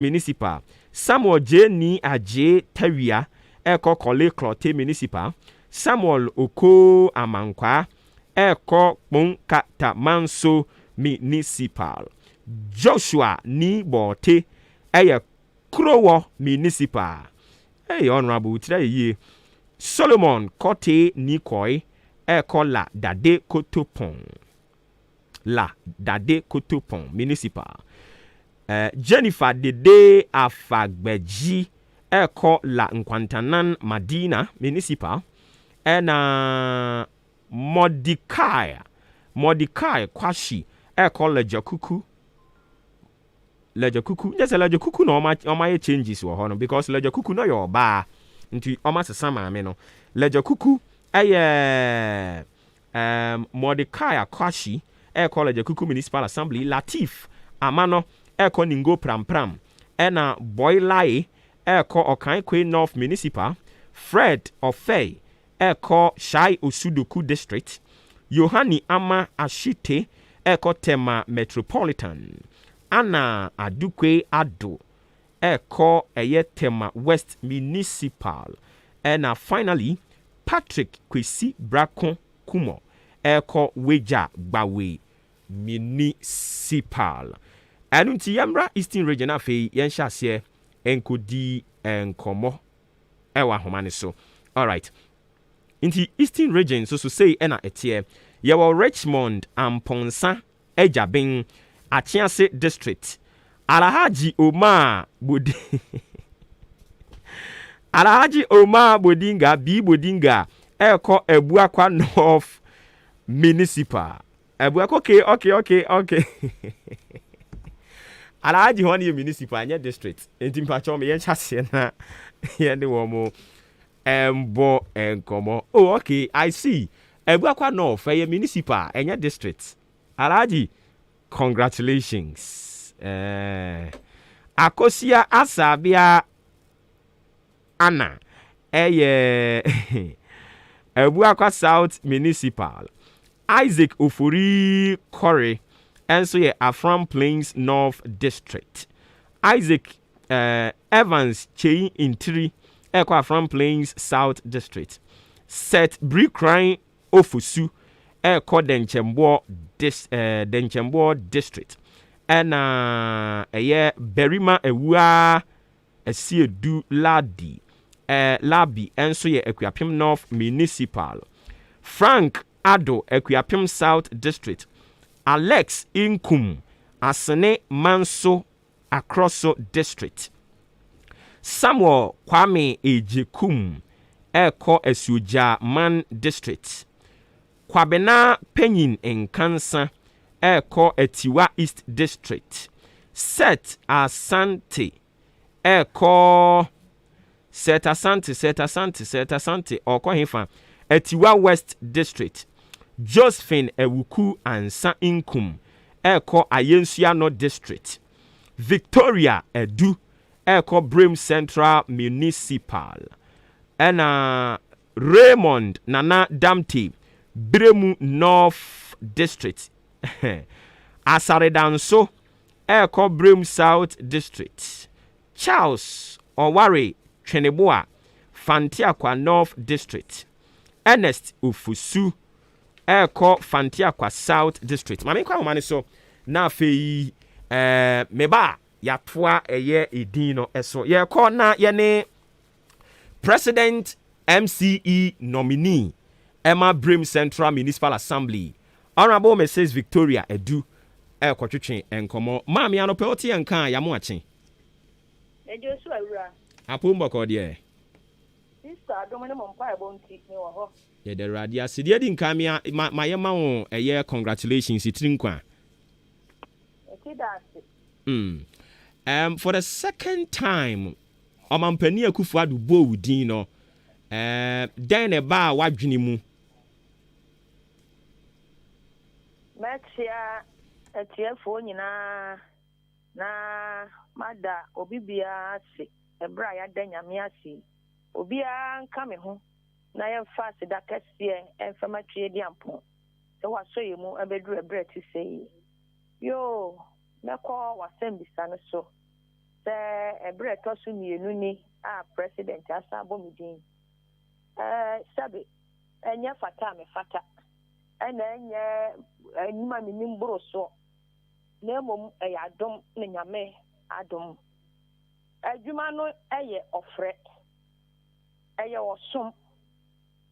Municipal, Samuel J. Nii Adjei Tawia rekɔ Korle Klottey Municipal, Samuel Okoo Amankwaa rekɔ Kpong Katamanso Municipal, Joshua Nii Bortey yɛ Krowor Municipal. Hey, Honourable, wo tiri ayɛ yie. Solomon Kortey Nikoi rekɔ La Dade Kotopon. La Dade Kotopon Municipal. Eh, Jennifer Dede Afagbedzi rekɔ La Nkwantanan Madina Municipal. Ɛna Mordecai, Mordecai Kwashi rekɔ Ledzokuku. Ledzokuku, nyɛ sɛ Ledzokuku na wɔn ayɛ changes wɔ hɔ no because Ledzokuku no yɛ ɔbaa nti wɔn asesa maame no. Ledzokuku yɛ Um, Mordecai Akwashi ɛrekɔ Ledzokuku Municipal Assembly, Latif Amano ɛrekɔ Ningo Prampram, ɛna Boy Laye ɛrekɔ Okaikwei North Municipal, Fred Ofei ɛrekɔ Shai Osudoku District, Yohani Ama Ashite ɛrekɔ Tema Metropolitan, Anna Adukwe Addo ɛrekɔ ɛyɛ Tema West Municipal, ɛna finally Patrick Kwesi Brako Kumo ɛrekɔ Weija Gbawe Municipal. Ɛno nti yɛmmra Eastern Region, afei yɛnhyɛ aseɛ nkɔdi nkɔmmɔ ɛwɔ ahoma no so. Alright, nti Eastern Region nso so sei ɛna ɛteɛ. Yɛwɔ Richmond Amponsa Agyaben, Akyea District, Alhaji Omar Bodi Alhaji Omar Bodinga B Bodinga ɛrekɔ Abuakwa North Municipal. Abuakwa, okay. Alhaji hɔ no yɛ municipal, nyɛ district, nti mpakyɛw me yɛnhyɛ aseɛ na yɛne wɔn mo ɛmbɔ nkɔmmɔ. Oh, okay, I see. Abuakwa North ɛyɛ municipal, ɛnyɛ district. Alhaji, congratulations. Akosia Asabea Anna ɛyɛ Abuakwa South Municipal. Isaac Ofori Kɔre ɛnso yɛ Afram Plains North District. Isaac Evans Chei Ntiri ɛkɔ Afram Plains South District. Seth Brikran Ofosu ɛkɔ Dɛnkyɛmboɔ District. Ɛna ɛyɛ Barima Awua Asiedu Ladi Labi ɛnso yɛ Akuapem North Municipal. Frank Ado, Akuapem South District. Alex Inkum Asene Manso Akroso District. Samuel Kwame Ejekum ɛrekɔ Asuogya Man District. Kwabena Panyin Nkansa ɛrekɔ Atiwa East District. Seth Asante ɛrekɔ Seth Asante, Seth Asante, Seth Asante ɔrekɔ hefa? Atiwa West District. Josephine Awuku Ansa Nkum ɛrekɔ Ayensuano District. Victoria Edu ɛrekɔ Birim Central Municipal. Ɛna Raymond Nana Damte, Birim North District. Asaredanso ɛrekɔ Birim South District. Charles Ɔware Tweneboa, Fanteakwa North District. Ernest Ofosu ɛrekɔ Fanteakwa South District. Maame nkɔ ahoma no so na afei meba a yɛatoa ɛyɛ edin no ɛso. Yɛrekɔ na yɛne President MCE nominee ɛma Birim Central Municipal Assembly, Honourable Mrs Victoria Edu, ɛrekɔtwetwe nkɔmmɔ. Maame, anɔpɛ wote yɛn nka a, yɛamo akye. Ɛgye so, awura. Apom bɔkɔ deɛ? Sista, adom ne mo mpaebɔ nti mewɔ hɔ. Yɛda Awurade ase. Deɛ di nka mea ma yɛma wo ɛyɛ congratulations, tiri nkwa. Ɛti da ase. For the second time Ɔmampanin Akufo Addo bɔɔ wo din no, dɛn na ɛbaa w'adwene mu? Mɛkyea atiefoɔ nyinaa na mada obi biara ase ɛberɛ a yɛada Nyame ase yi. Obiara nka me ho na yɛmfa aseda kɛseɛ ɛmfa ma Tweediampɔn sɛ wasɔ yɛn mu abɛduru ɛberɛ te sɛ yi. Yoo, mɛkɔ w'asɛmbisa no so. Sɛ ɛberɛ ɛtɔ so mmienu ni a President asan abɔ me din. Sɛbe, ɛnyɛ fata a mefata, ɛna ɛnyɛ anim a menim boro soɔ, na mmom ɛyɛ adom ne Nyame adom. Adwuma no yɛ ɔfrɛ, ɛyɛ ɔsom.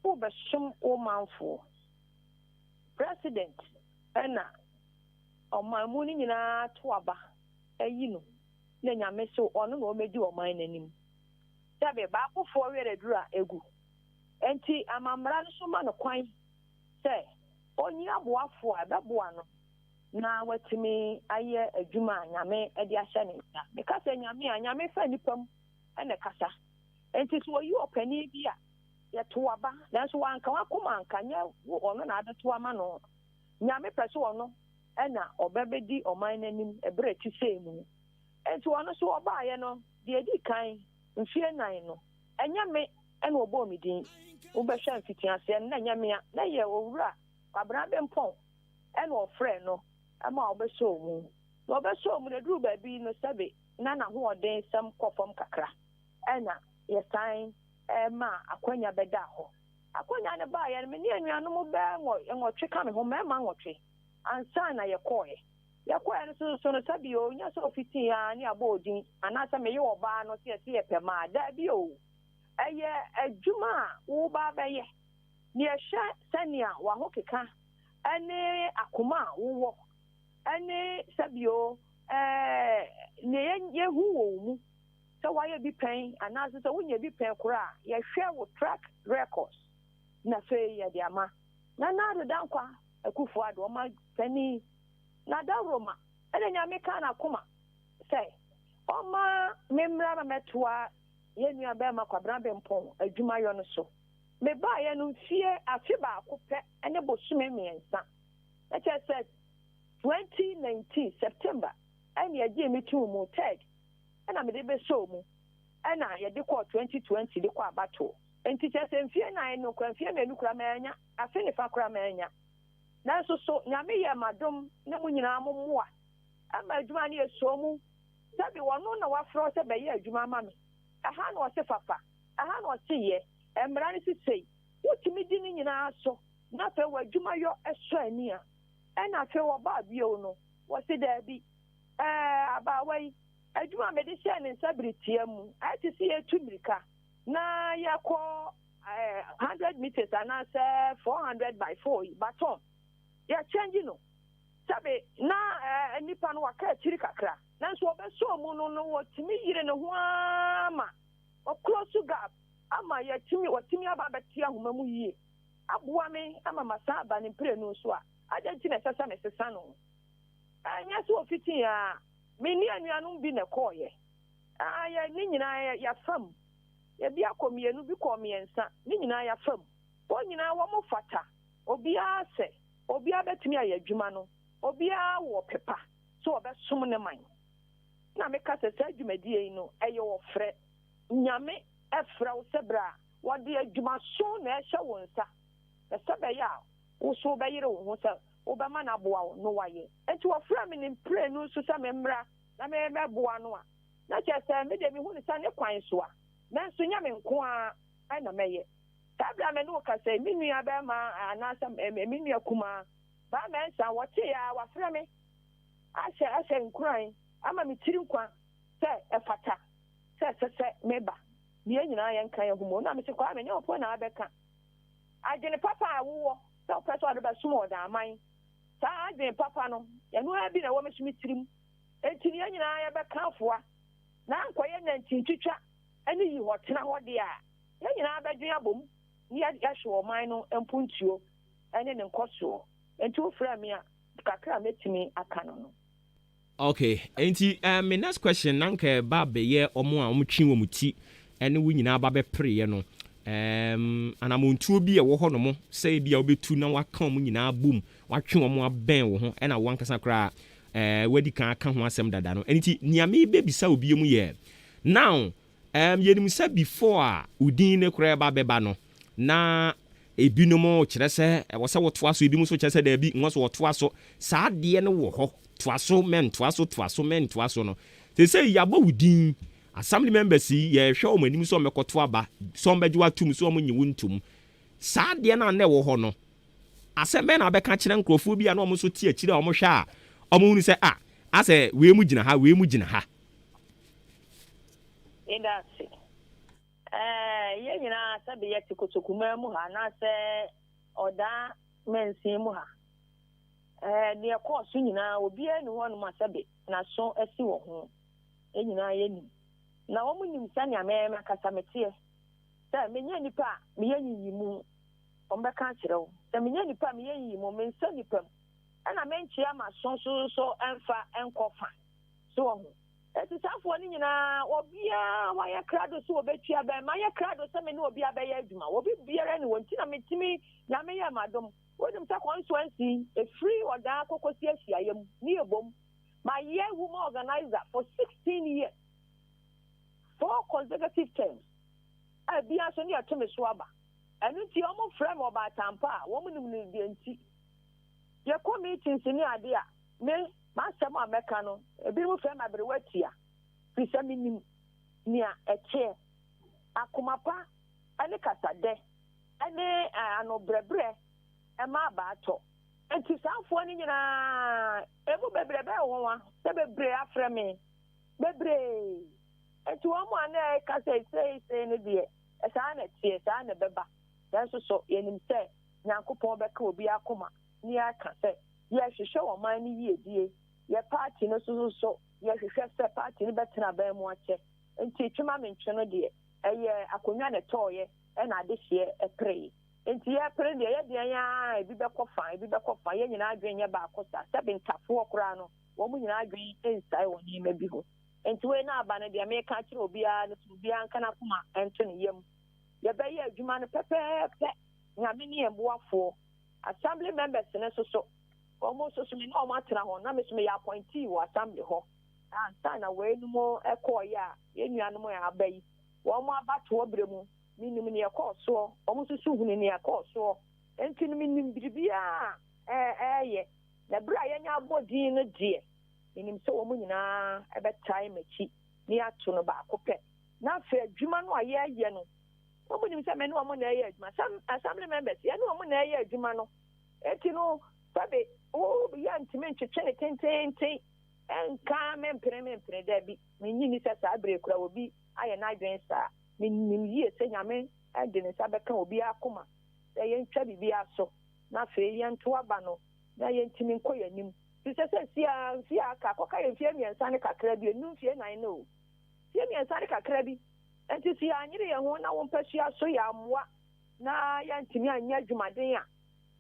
Wobɛsom wo manfoɔ. President na ɔman mu no nyinaa to aba ayi no na Nyame se ɔno na ɔmɛdi ɔman no anim. Sɛbe, baakofoɔ werɛ duru a egu. Enti amammara no nso ma no kwan sɛ ɔnyi aboafoɔ a ɛbɛboa no na watumi ayɛ adwuma a Nyame de ahyɛ ne nsa. Meka sɛ Nyame a, Nyame fa nnipa mu na ɛkasa. Enti sɛ ɔyi ɔpanin bi a, yɛto aba, nanso wanka w'akoma anka, nyɛ wo ɔno na abɛto ama no. Nyame pɛ sɛ ɔno na ɔbɛbɛdi ɔman no anim ɛberɛ a ɛte sei mu. Enti ɔno nso ɔbaeɛ no, deɛ ɛdi kan, mfeɛ nnan no, ɛnyɛ me na ɔbɔɔ me din. Wobɛhwɛ mfitiaseɛ no, na ɛnyɛ me a, na ɛyɛ Owura Kwabena Bempɔn na ɔfrɛɛ no ma ɔbɛsɔɔ mu. Na ɔbɛsɔɔ mu no, ɛduruu baabi no, sɛbe na n'ahoɔden sɛm kɔ fam kakra, ɛna yɛsan maa akwanya bɛdaa hɔ. Akwanya no baeɛ no, me ne anuanom bɛɛ nwɔtwe ka me ho, mmarima nwɔtwe, ansa na yɛkɔeɛ. Yɛkɔeɛ no nso so no, sɛbe o, nyɛ sɛ ɔfitii ara ne abɔ odin, anaasɛ meyɛ ɔbaa no sɛ yɛse yɛpɛ mmaa. Daabi o, ɛyɛ adwuma a woreba abɛyɛ, na yɛhwɛ sɛnea w'ahokeka ne akoma a wowɔ ne sɛbe o, ɛɛ, nea yɛhu wɔ wo mu, sɛ woayɛ bi pɛn anaasɛ sɛ wonyɛ bi pɛn koraa a, yɛhwɛ wo track records na afei yɛde ama. Nana Addo Dankwa Akufo Addo, ɔman panin, na dawuroma ɛna Nyame kaa n'akoma sɛ ɔmma me mmra ma mɛtoa yɛn nua bɛrima Kwabena Bempong adwumayɔ no so. Mebaeɛ no mfie afe baako pɛ ne bosome mmiɛnsa, na kyerɛ sɛ 2019 September ɛne ɛgyee me too mu, third ɛna mede bɛsɔɔ mu ɛna yɛde kɔɔ 2020 de kɔ abatoɔ. Nti kyerɛ sɛ mfie 4 no koraa, mfie 2 koraa mannya, afe ne fa koraa mannya. Nanso so Nyame yɛɛ m'adom ne mo nyinaa mo mmoa ma adwuma no yɛsɔɔ mu. Sɛbe ɔno na wafrɛ wo sɛ bɛyɛ adwuma ama me. Ɛha na ɔse fafa, ɛha na ɔse yɛ, mmara no se sei. Wotumi di ne nyinaa so na afei w'adwuma yɔ sɔ ani a, ɛna afei wɔbaa bio no, wɔse daabi, ɛɛ abaawa yi, adwuma a mede hyɛɛ ne nsa bere tiaa mu, ayɛ te sɛ yɛretu mmirika na yɛkɔ 100 meters anaasɛ 400 by 4 yi, baton, yɛkyɛngye no. Sɛbe na nnipa no waka akyiri kakra, nanso wɔbɛsɔɔ mu no no wɔtumi yere ne ho ara ma wɔclose gap ama yɛtumi wɔtumi aba abɛte ahoma mu yie aboa me ama masan aba ne mprenu so a, adɛn nti na ɛsɛ sɛ mesesa no? Ɛnyɛ sɛ ofitii a me ne anuanom bi na ɛkɔɔyɛ. Yɛ ne nyinaa yɛafa mu. Ebi akɔ mmienu, bi kɔɔ mmiɛnsa. Ne nyinaa yɛafa mu. Wɔn nyinaa wɔn fata. Obiara sɛ obiara bɛtumi ayɛ adwuma no, obiara wɔ pepa sɛ ɔbɛsom ne man. Na meka sɛ saa dwumadie yi no, ɛyɛ ɔfrɛ. Nyame ɛfrɛ wo sɛ berɛ a wɔde adwumaso na ɛhyɛ wo nsa, na sɛ bɛyɛ a wo so wobɛyere wo ho sɛ wobɛma no aboa wo no wayɛ. Nti wɔfrɛ me ne mprenu nso sɛ memmra na memmɛboa no a, na kyerɛ sɛ me deɛ mehu no sɛ ne kwan so a, nanso nyɛ me nko ara ɛna mɛyɛ. Saa berɛ a me ne wo kasa yi, me nua bɛrima anaasɛ me nua kumaa Baa Mɛnsa, wɔtee a wafrɛ me ahyɛ nkuran ama me tiri nkwa sɛ ɛfata sɛ ɛsɛ sɛ meba na yɛn nyinaa yɛnka yɛn ho mu. Na mese Kwame, nyɛ wo po na abɛka. Adwene papa a wowɔ sɛ wopɛ sɛ ɔde bɛsom ɔdaaman, saa adwene papa no, ɛno ara bi na ɛwɔ me so me tirim. Enti ne yɛn nyinaa yɛbɛka afoa na ankɔyɛ nantintwitwa ne yi hɔ tena hɔ deɛ a, yɛn nyinaa bɛdwen abom na yɛahwɛ ɔman no mpuntuo ne ne nkɔsoɔ. Enti wofrɛ me a, kakra a mɛtumi aka no no. Okay, nti me next question na nka ɛba bɛyɛ ɔmo a ɔmo twe wɔn ti ɛne wo nyinaa ba bɛpereɛ no, anamontuo bi a ɛwɔ hɔ nom sɛ ebi a wobɛtu na waka ɔmo nyinaa bom, watwe ɔmo abɛn wo ho, ɛna wo ankasa koraa wadi kan aka ho asɛm dada no. Ɛno nti nea mebɛbisa obi mu yɛ now, yɛnim sɛ before a wo din ne koraa ɛba bɛba no, na ebinom kyerɛ sɛ ɛwɔ sɛ wotoa so, ebinom nso kyerɛ sɛ daabi, nwɔ so wɔtoa so. Saa adeɛ no wɔ hɔ, toa so mɛntoa so, toa so mɛntoa so no. Seesei yɛabɔ wo din, assembly members yi yɛrehwɛ wɔn anim sɛ wɔmmɛkɔto aba, sɛ wɔmmɛgye wo atom, sɛ wɔnnye wo ntom. Saa adeɛ no a na ɛwɔ hɔ no, asɛm bɛn na wobɛka akyerɛ nkurɔfoɔ bi a na wɔn nso te akyire a wɔhwɛ a wɔhunu sɛ ah, asɛ wei mu gyina ha, wei mu gyina ha? Meda ase. Ɛɛ, yɛn nyinaa sɛbe yɛte kotokumaa mu ha anaasɛ ɔdaa mansin mu ha. Ɛɛ, deɛ ɛkɔɔ so nyinaa, obiara nni hɔnom a sɛbe n'aso asi wɔ ho. Yɛn nyinaa yɛnim. Na wɔnim sɛnea me m'ankasa meteɛ, sɛ menyɛ nipa a meyɛ nyiyimu. Wɔbɛka akyerɛ wo sɛ menyɛ nipa a meyɛ nyiyimu, mensɔ nnipa mu, ɛna menkyea m'aso so so mfa nkɔ fa. So wɔho? Enti saa afoɔ no nyinaa, obiara wayɛ krado sɛ wɔbɛtua bɛn. Mayɛ krado sɛ me ne obiara bɛyɛ adwuma. Obi biara nni hɔ nti na metumi, Nyame yɛɛ m'adom. Wonim sɛ constituency ɛfiri Ɔdaa kɔkɔsi Ahyiaeɛ mu ne yɛbom. Mayɛ woman organizer for 16 years, four consecutive terms, a biara nso ne yɛto me so aba. Ɛno nti wɔn frɛ me ɔbaatampa a, wɔn nim no deɛ nti. Yɛkɔ meetings ne adeɛ a, me, m'asɛm a mɛka no, ebinom frɛ me aberewa tia, firi sɛ menim nea ɛteɛ. Akoma pa ne kasadɛ ne ano brɛbrɛ ma abaa tɔ. Enti saa mfoɔ no nyinaa, emu bebree bɛyɛ nwanwa sɛ bebree afrɛ me. Bebree. Enti wɔn a na ɛka sɛ sei sei no deɛ, saa na ɛteɛ, saa na ɛbɛba. Nanso so yɛnim sɛ Nyankopɔn bɛka obiara akoma na yɛaka sɛ yɛhwehwɛ ɔman no yiedie, yɛ party no nso so yɛhwehwɛ sɛ party no bɛtena aban mu akyɛ. Enti twe ma mentwe no deɛ, ɛyɛ akonnwa na ɛtɔɔeɛ ɛna adehyeɛ peree. Enti yɛrepere deɛ, ɛyɛ deɛn ara a ebi bɛkɔ fa, ebi bɛkɔ fa. Yɛn nyinaa adwene nyɛ baako saa. Sɛbe ntafoɔ koraa no, wɔn nyinaa adwene nsae wɔ nneɛma bi ho. Enti wei na aba no, deɛ meka akyerɛ obiara ne sɛ obiara nka n'akoma nto ne yam. Yɛbɛyɛ adwuma no pɛpɛɛpɛ. Nyame ne yɛn boafoɔ. Assembly members no nso so, wɔn nso so me ne wɔn atena hɔ. Na me nso meyɛ appointee wɔ assembly hɔ. Ansa na weinom kɔeɛ a, yɛn nuanom a aba yi, wɔn abatoɔ berɛ mu, menim nea ɛkɔɔ soɔ, wɔn nso so hunu nea ɛkɔɔ soɔ. Enti no menim biribiara a ɛreyɛ. Na berɛ a yɛanya abɔ din no deɛ, menim sɛ wɔn nyinaa bɛtae m'akyi na yɛato no baako pɛ. Na afei adwuma no a yɛreyɛ no, wɔn nim sɛ me ne wɔn na ɛyɛ adwuma. Assembly members, yɛne wɔn na ɛyɛ adwuma no. Enti no, sɛbe wo yɛntumi ntwetwe ne tententen nka mempene mempene daabi. Menyi ni sɛ saa bere kura obi ayɛ n'adwene saa. Menim yie sɛ Nyame de ne nsa bɛka obi akoma sɛ yɛntwa biribiara so na afei yɛnto aba no na yɛntumi nkɔ yɛn anim. Fi sɛ sɛsi a mfie a aka akɔka yɛ mfie 3 ne kakra bi, ennu mfie 4 no o. Mfie 3 ne kakra bi. Nti sɛ yɛanyere yɛn ho na wo mpasua so yɛ amoa na yɛntumi anyɛ adwumaden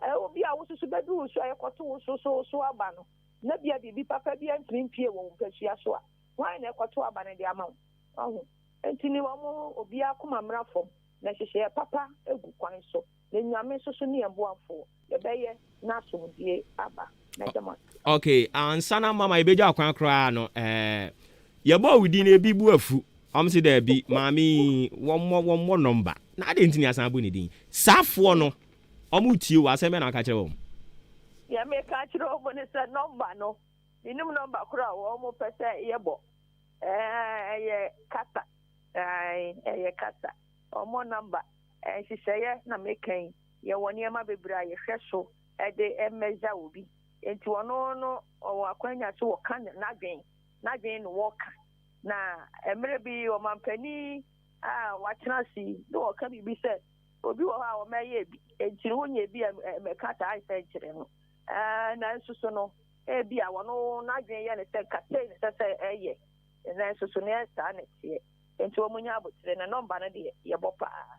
a, obi a wososo bɛdu wo so a yɛkɔto wo so so so aba no, na bia biribi papa bi antumi mpie wɔ wo mpasua so a, hwan na ɛkɔto aba no de ama wo? Ɔho. Nti ne wɔn obiara koma mmra fam na nhyehyɛeɛ papa egu kwan so. Na Nyame nso so ne yɛn boafoɔ. Yɛbɛyɛ na asomdwie aba. Mɛda mo ase. Okay, ansa na mama yɛbɛgya kwan koraa no, yɛbɔ wo din na ebi bu afu. Ɔmo sɛ daabi, maame yi, wɔmmɔ number. Na ade nti ne asan abɔ ne din? Saafoɔ no, ɔmo tie wo, asɛm bɛ na aka kyerɛ wɔn? Deɛ meka kyerɛ wɔn ne sɛ number no, menim number koraa a wɔn pɛ sɛ yɛbɔ. Ɛyɛ kasa. Ɛyɛ kasa. Wɔn number, nhyehyɛeɛ na meka yi, yɛwɔ nneɛma bebree a yɛhwɛ so de mmɛgya obi. Nti ɔno no, ɔwɔ akwanya so wɔka n'adwen. N'adwen no wɔka. Na mmerɛ bi ɔmampanin a watena ase yi, na wɔka biribi sɛ obi wɔ hɔ a wɔmɛyɛ bi. Nti no wonyɛ bi a mɛka saa nsɛnkyerɛ no. Nanso so no, ebi a wɔno n'adwen yɛ ne sɛ nkasɛi ne sɛ sɛ ɛyɛ. Nanso so no yɛ saa na ɛteɛ. Nti wɔn nya abotire na number no deɛ yɛbɔ paa.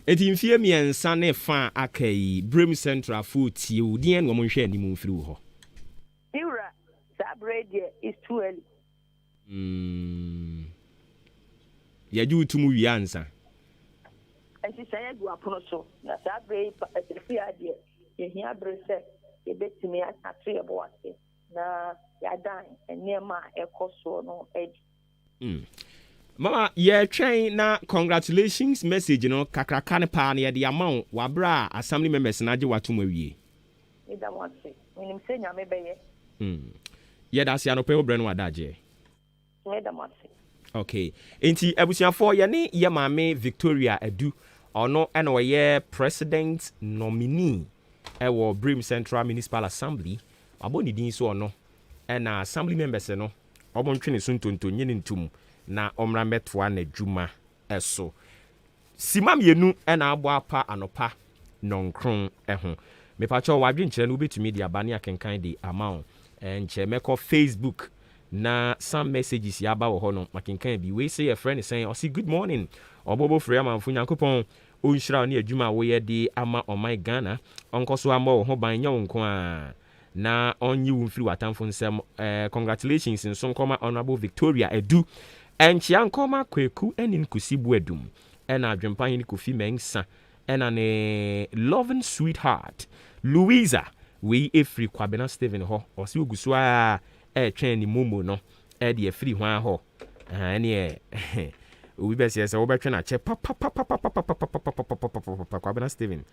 Eti mfie 3 ne fa a aka yi, Birim Central fo tie wo deɛ na wɔn nhwɛ anim mfiri wo hɔ? Iwura, saa bere deɛ is too early. Yɛgye wo tum wie ansa. Nhyehyɛeɛ gu apono so na saa bere yi seesei adeɛ yɛhia bere sɛ yɛbɛtumi ato yɛ bo ase na yɛadan nneɛma a ɛkɔ soɔ no adi. Mama, yɛtwɛn na congratulations message no kakraka no paa no yɛde ama wo waberɛ a assembly members no agye watom awie. Meda mo ase. Menim sɛ Nyame bɛyɛ. Yɛda ase anɔpɛ wo brɛ no adagyeɛ. Meda mo ase. Okay, nti abusuafoɔ, yɛne yɛ maame Victoria Adu, ɔno ɛna ɔyɛ president nominee ɛwɔ Birim Central Municipal Assembly. Wabɔ ne din so, ɔno ɛna assembly members no ɔmo ntwe ne so ntonto nye ne ntom na ɔmmra mmɛtoa n'adwuma. Ɛso sima 2 ɛna abɔ apa anɔpa 9 ɛho. Mepakyɛw, wadwenkyerɛ no wobɛtumi de aba ne akenkan de ama wo. Nkyɛ mɛkɔ Facebook na some messages yɛaba wɔ hɔ no makenkan bi. Wei sɛ yɛfrɛ ne sɛn? Ɔse, "Good morning, ɔbɔbɔ firi amanfo. Nyankopɔn ɔnhyira wo ne adwuma a woyɛ de ama ɔman Ghana. Ɔnkɔ so ammɔ wo ho ban, nyɛ wo nko a na ɔnyi wo mfiri w'atamfo nsɛm. Congratulations nso nkɔma Honorable Victoria Adu. Ɛnkyea nkɔma Kwaku ɛne Nkosi Boadum ɛna Adwempahene Kofi Mɛnsa ɛna ne loving sweetheart Louisa." Wei ɛfiri Kwabena Steven hɔ. Ɔse ogu so a ɛretwɛn ne momo no ɛde afiri hwan hɔ. Ɛneɛ obi bɛseɛ sɛ wobɛtwe no akyɛ papapapapapapapapapapapapa. Kwabena Steven,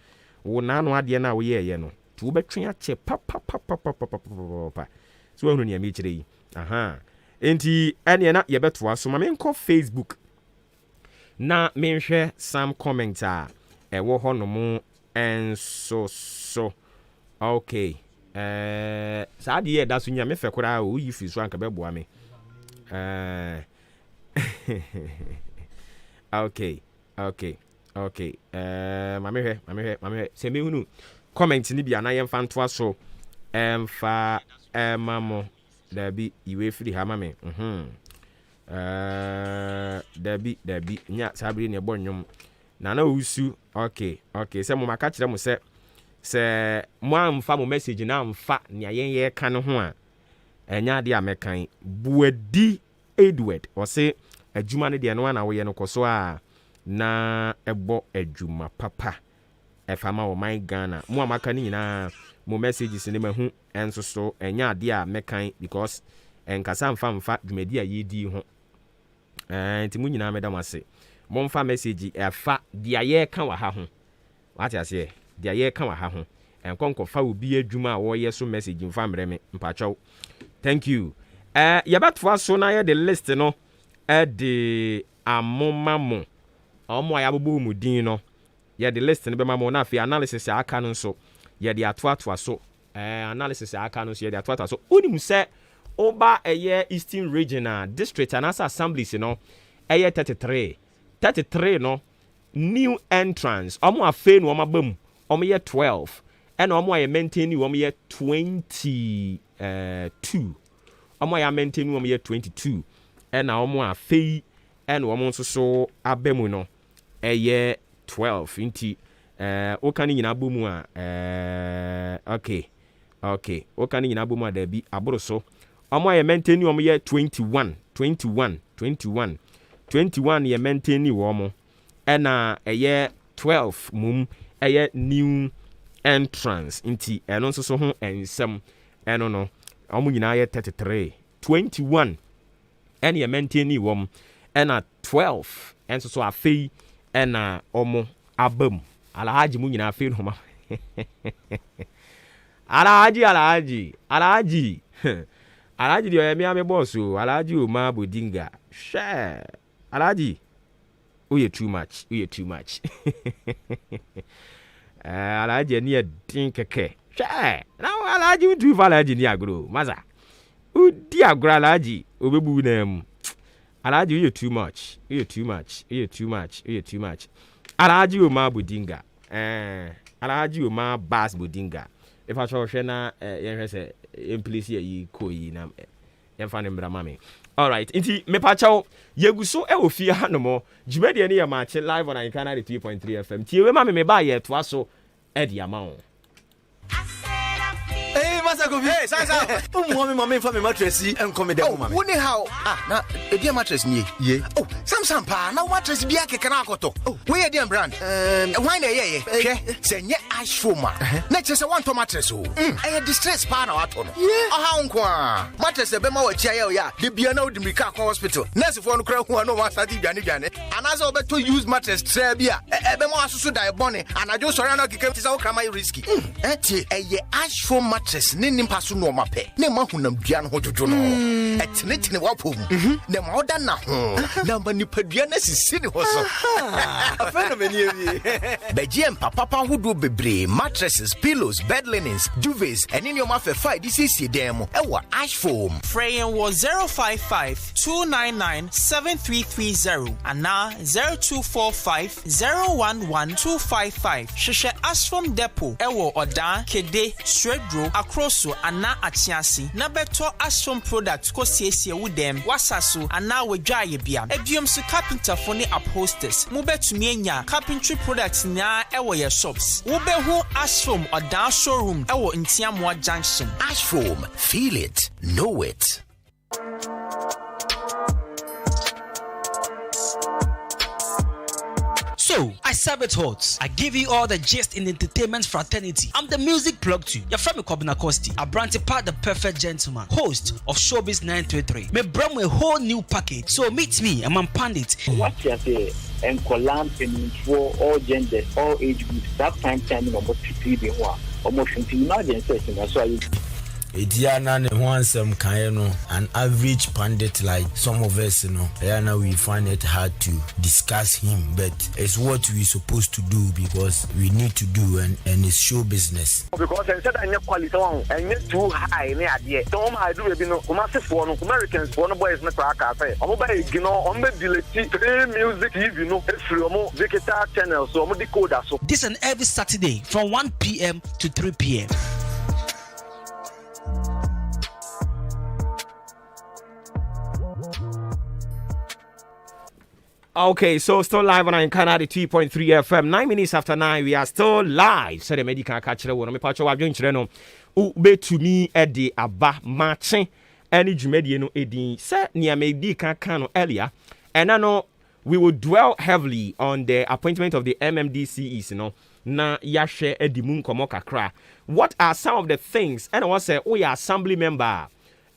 wo naano adeɛ no a woyɛɛyɛ no nti wobɛtwe akyɛ papapapapapapapa so. Woahunu nea mekyerɛ yi? Aha, enti ɛneɛ na yɛbɛtoa so. Ma menkɔ Facebook na menhwɛ some comment a ɛwɔ hɔ nom ɛnso so. Okay, saa adeɛ yɛ ɛda so nya mefɛ koraa o, woyi firi so anka bɛboa me. Okay, ma mehwɛ, ma mehwɛ, ma mehwɛ sɛ mehunu comment ni bi anaa yɛmfa ntoa so ɛmfa ɛma mo. Daabi, yiwe firi ha ma me. Daabi, daabi, nya saa bere ne ɛbɔ nnwom Nana Owusu. Okay, sɛ mo maka kyerɛ mo sɛ mo amfa mo message na amfa nea yɛn yɛka no ho a, ɛnyɛ adeɛ a mɛkan. Buadi Edward ɔse adwuma no deɛ no ana woyɛ no, kɔ so a na ɛbɔ adwuma papa ɛfa ma ɔman Ghana. Mo a maka no nyinaa, mo messages ne mahu ɛnso so ɛnyɛ adeɛ a mɛkan because ɛnkasa mfa dwumadi a yɛdi ho. Nti mo nyinaa mɛda mo ase. Momfa message ɛfa deɛ yɛreka wɔ ha ho, wate aseɛ? Deɛ yɛreka wɔ ha ho, ɛnkɔ nkɔfa obi adwuma a wɔreyɛ so message mfa mmerɛ me, mpakyɛw. Thank you. Yɛbɛtoa so na yɛde list no ɛde amoma mo. Ɔmo a yɛabobɔ mu din no, yɛde list no bɛma mo na afei analysis a aka no nso yɛde atoatoa so. Analysis a aka no nso yɛde atoatoa so. Wonim sɛ woba ɛyɛ Eastern Region a, district anaasɛ assemblies no ɛyɛ 33. 33 no, new entrance, ɔmo afei na ɔmo aba mu, ɔmo yɛ 12, ɛna ɔmo a yɛ maintain wɔn yɛ 22. Ɔmo a yɛ maintain wɔn yɛ 22, ɛna ɔmo a afei ɛna ɔmo nso so aba mu no ɛyɛ 12. Nti woka ne nyinaa bɔ mu a, okay, woka ne nyinaa bɔ mu a, daabi, aboro so. Ɔmo a yɛ maintain wɔn yɛ 21, 21, 21, 21 yɛ maintain wɔn, ɛna ɛyɛ 12 mum ɛyɛ new entrance. Nti ɛno nso so ho nsɛm ɛno no, wɔn nyinaa yɛ 33. 21 ɛne yɛ maintain wɔn, ɛna 12 ɛnso so afei ɛna wɔn aba mu. Alhaji mu nyinaa afei no ma Alhaji, Alhaji, Alhaji, Alhaji deɛ ɔyɛ mmea me boss o. Alhaji Omar Bodinga, hwɛ, Alhaji woyɛ too much, woyɛ too much. Alhaji ani yɛ den kɛkɛ. Hwɛ na Alhaji wontumi fa Alhaji ni agorɔ. Masa wodi agorɔ, Alhaji obɛbu na mu. Alhaji woyɛ too much, woyɛ too much, woyɛ too much, woyɛ too much. Alhaji Omar Bodinga, Alhaji Omar Bas Bodinga, ɛfa kyɛ ɔhwɛ na yɛnhwɛ sɛ yɛmplesi ayi kɔ yi na yɛmfa no mmra ma me. Alright, nti mepakyɛw, yɛgu so ɛwɔ fie hanom. Dwumadie no yɛ Maakye live on Ahinka 93.3 FM. Tie wei ma me, meba yɛtoa so ɛde ama wo. Hey, Masa Kofi. Hey, Sansa. Umu mi mami nfa mi mattress yi nkɔ mi dɛm ma mi. Wo ne ha o. Ah, na ebi mattress nie. Ye. Oh, Samsung paa na wo mattress bi akeka na akɔtɔ. Oh. Wo yɛ deɛn brand? Hwan na ɛyɛ yɛ? Hwɛ, sɛ nyɛ ash foam a, na kyerɛ sɛ woantɔ mattress o. Ɛyɛ distress paa na watɔ no. Ɔha wo nko a. Mattress ɛbɛma w'akyi ayɛ wo yɛ a, de bia na wode mmirika akɔ hospital. Nursefoɔ no koraa hu a na ɔmo asate dwane dwane. Anaasɛ wobɛtɔ used mattress traa bi a, ɛbɛma wasoso dae bɔne. Anadwo sɔre a na ɔkeka te sɛ wo kraman yɛ risky. Ɛtie, ɛyɛ ash foam mattress ne ne ne mpa so nnoɔma pɛ na ɛma honamdua no ho dwodwo no. Ɛtenetene w'apɔ mu na ɛma woda nna ho na ama nipadua no asisi ne ho so. Afei na m'ani awie. Bɛgye mpa papa ahodoɔ bebree, mattresses, pillows, bed linens, duvets, ɛne nneɛma fɛfɛ a yɛde siesie dan mu ɛwɔ Ashfoam. Frɛ yɛn wɔ 055 299 7330 anaa 0245 011 255. Hwehwɛ Ashfoam Depot ɛwɔ Ɔdaa, Kede, Suaduro, Akroso anaa Akyease na bɛtɔ Ashfoam product kɔ siesie wo dɛm, wasa so anaa w'adwaayɛbea. Ebiom so carpenterfo ne upholsters, mobɛtumi anya carpentry products nyinaa ɛwɔ yɛ shops. Wobɛhu Ashfoam Ɔdaa showroom ɛwɔ Ntiamoa Junction. Ashfoam, feel it, know it. So, I serve it hot. I give you all the gist in the entertainment fraternity. I'm the music plug to your friend Kobina Kosti. I brand part the perfect gentleman, host of Showbiz 933. Me bring a whole new package. So meet me, I'm Pandit. Wate aseɛ? Nkwadaa, mpanimfoɔ, all genders, all age groups, saa prime time yi na wɔte TV ho a wɔhwɛ. Nti imagine sɛ Sinaso ayɛ. Ɛti a na ne ho ansɛm kaeɛ no, an average pundit like some of us no, ɛyɛ na we find it hard to discuss him, but it's what we supposed to do because we need to do and it's show business. Because ɛnsɛ da nyɛ quality wɔn ɛnyɛ too high ne adeɛ sɛ wɔn a ɛdu baabi no, Kumasefoɔ no, Americans foɔ no, boys no koraa kaa sɛ wɔn bɛ ignore, wɔn bɛ delete Three Music TV no efiri wɔn digital channel so, wɔn decoder so. This and every Saturday from 1 p.m. to 3 p.m. Okay, so still live on Ankara 2.3 FM. 9 minutes after 9, we are still live. Sɛ medical ka kyerɛ wo no, mepa kyerɛ wadwenkyerɛ no, wobɛtumi de aba makye ne dwumadie no ɛdin sɛ nea medi ka ka no earlier. Ɛna no, we will dwell heavily on the appointment of the MMDCEs no na yɛahwɛ adi mu nkɔmmɔ kakra. What are some of the things ɛna wɔ sɛ woyɛ assembly member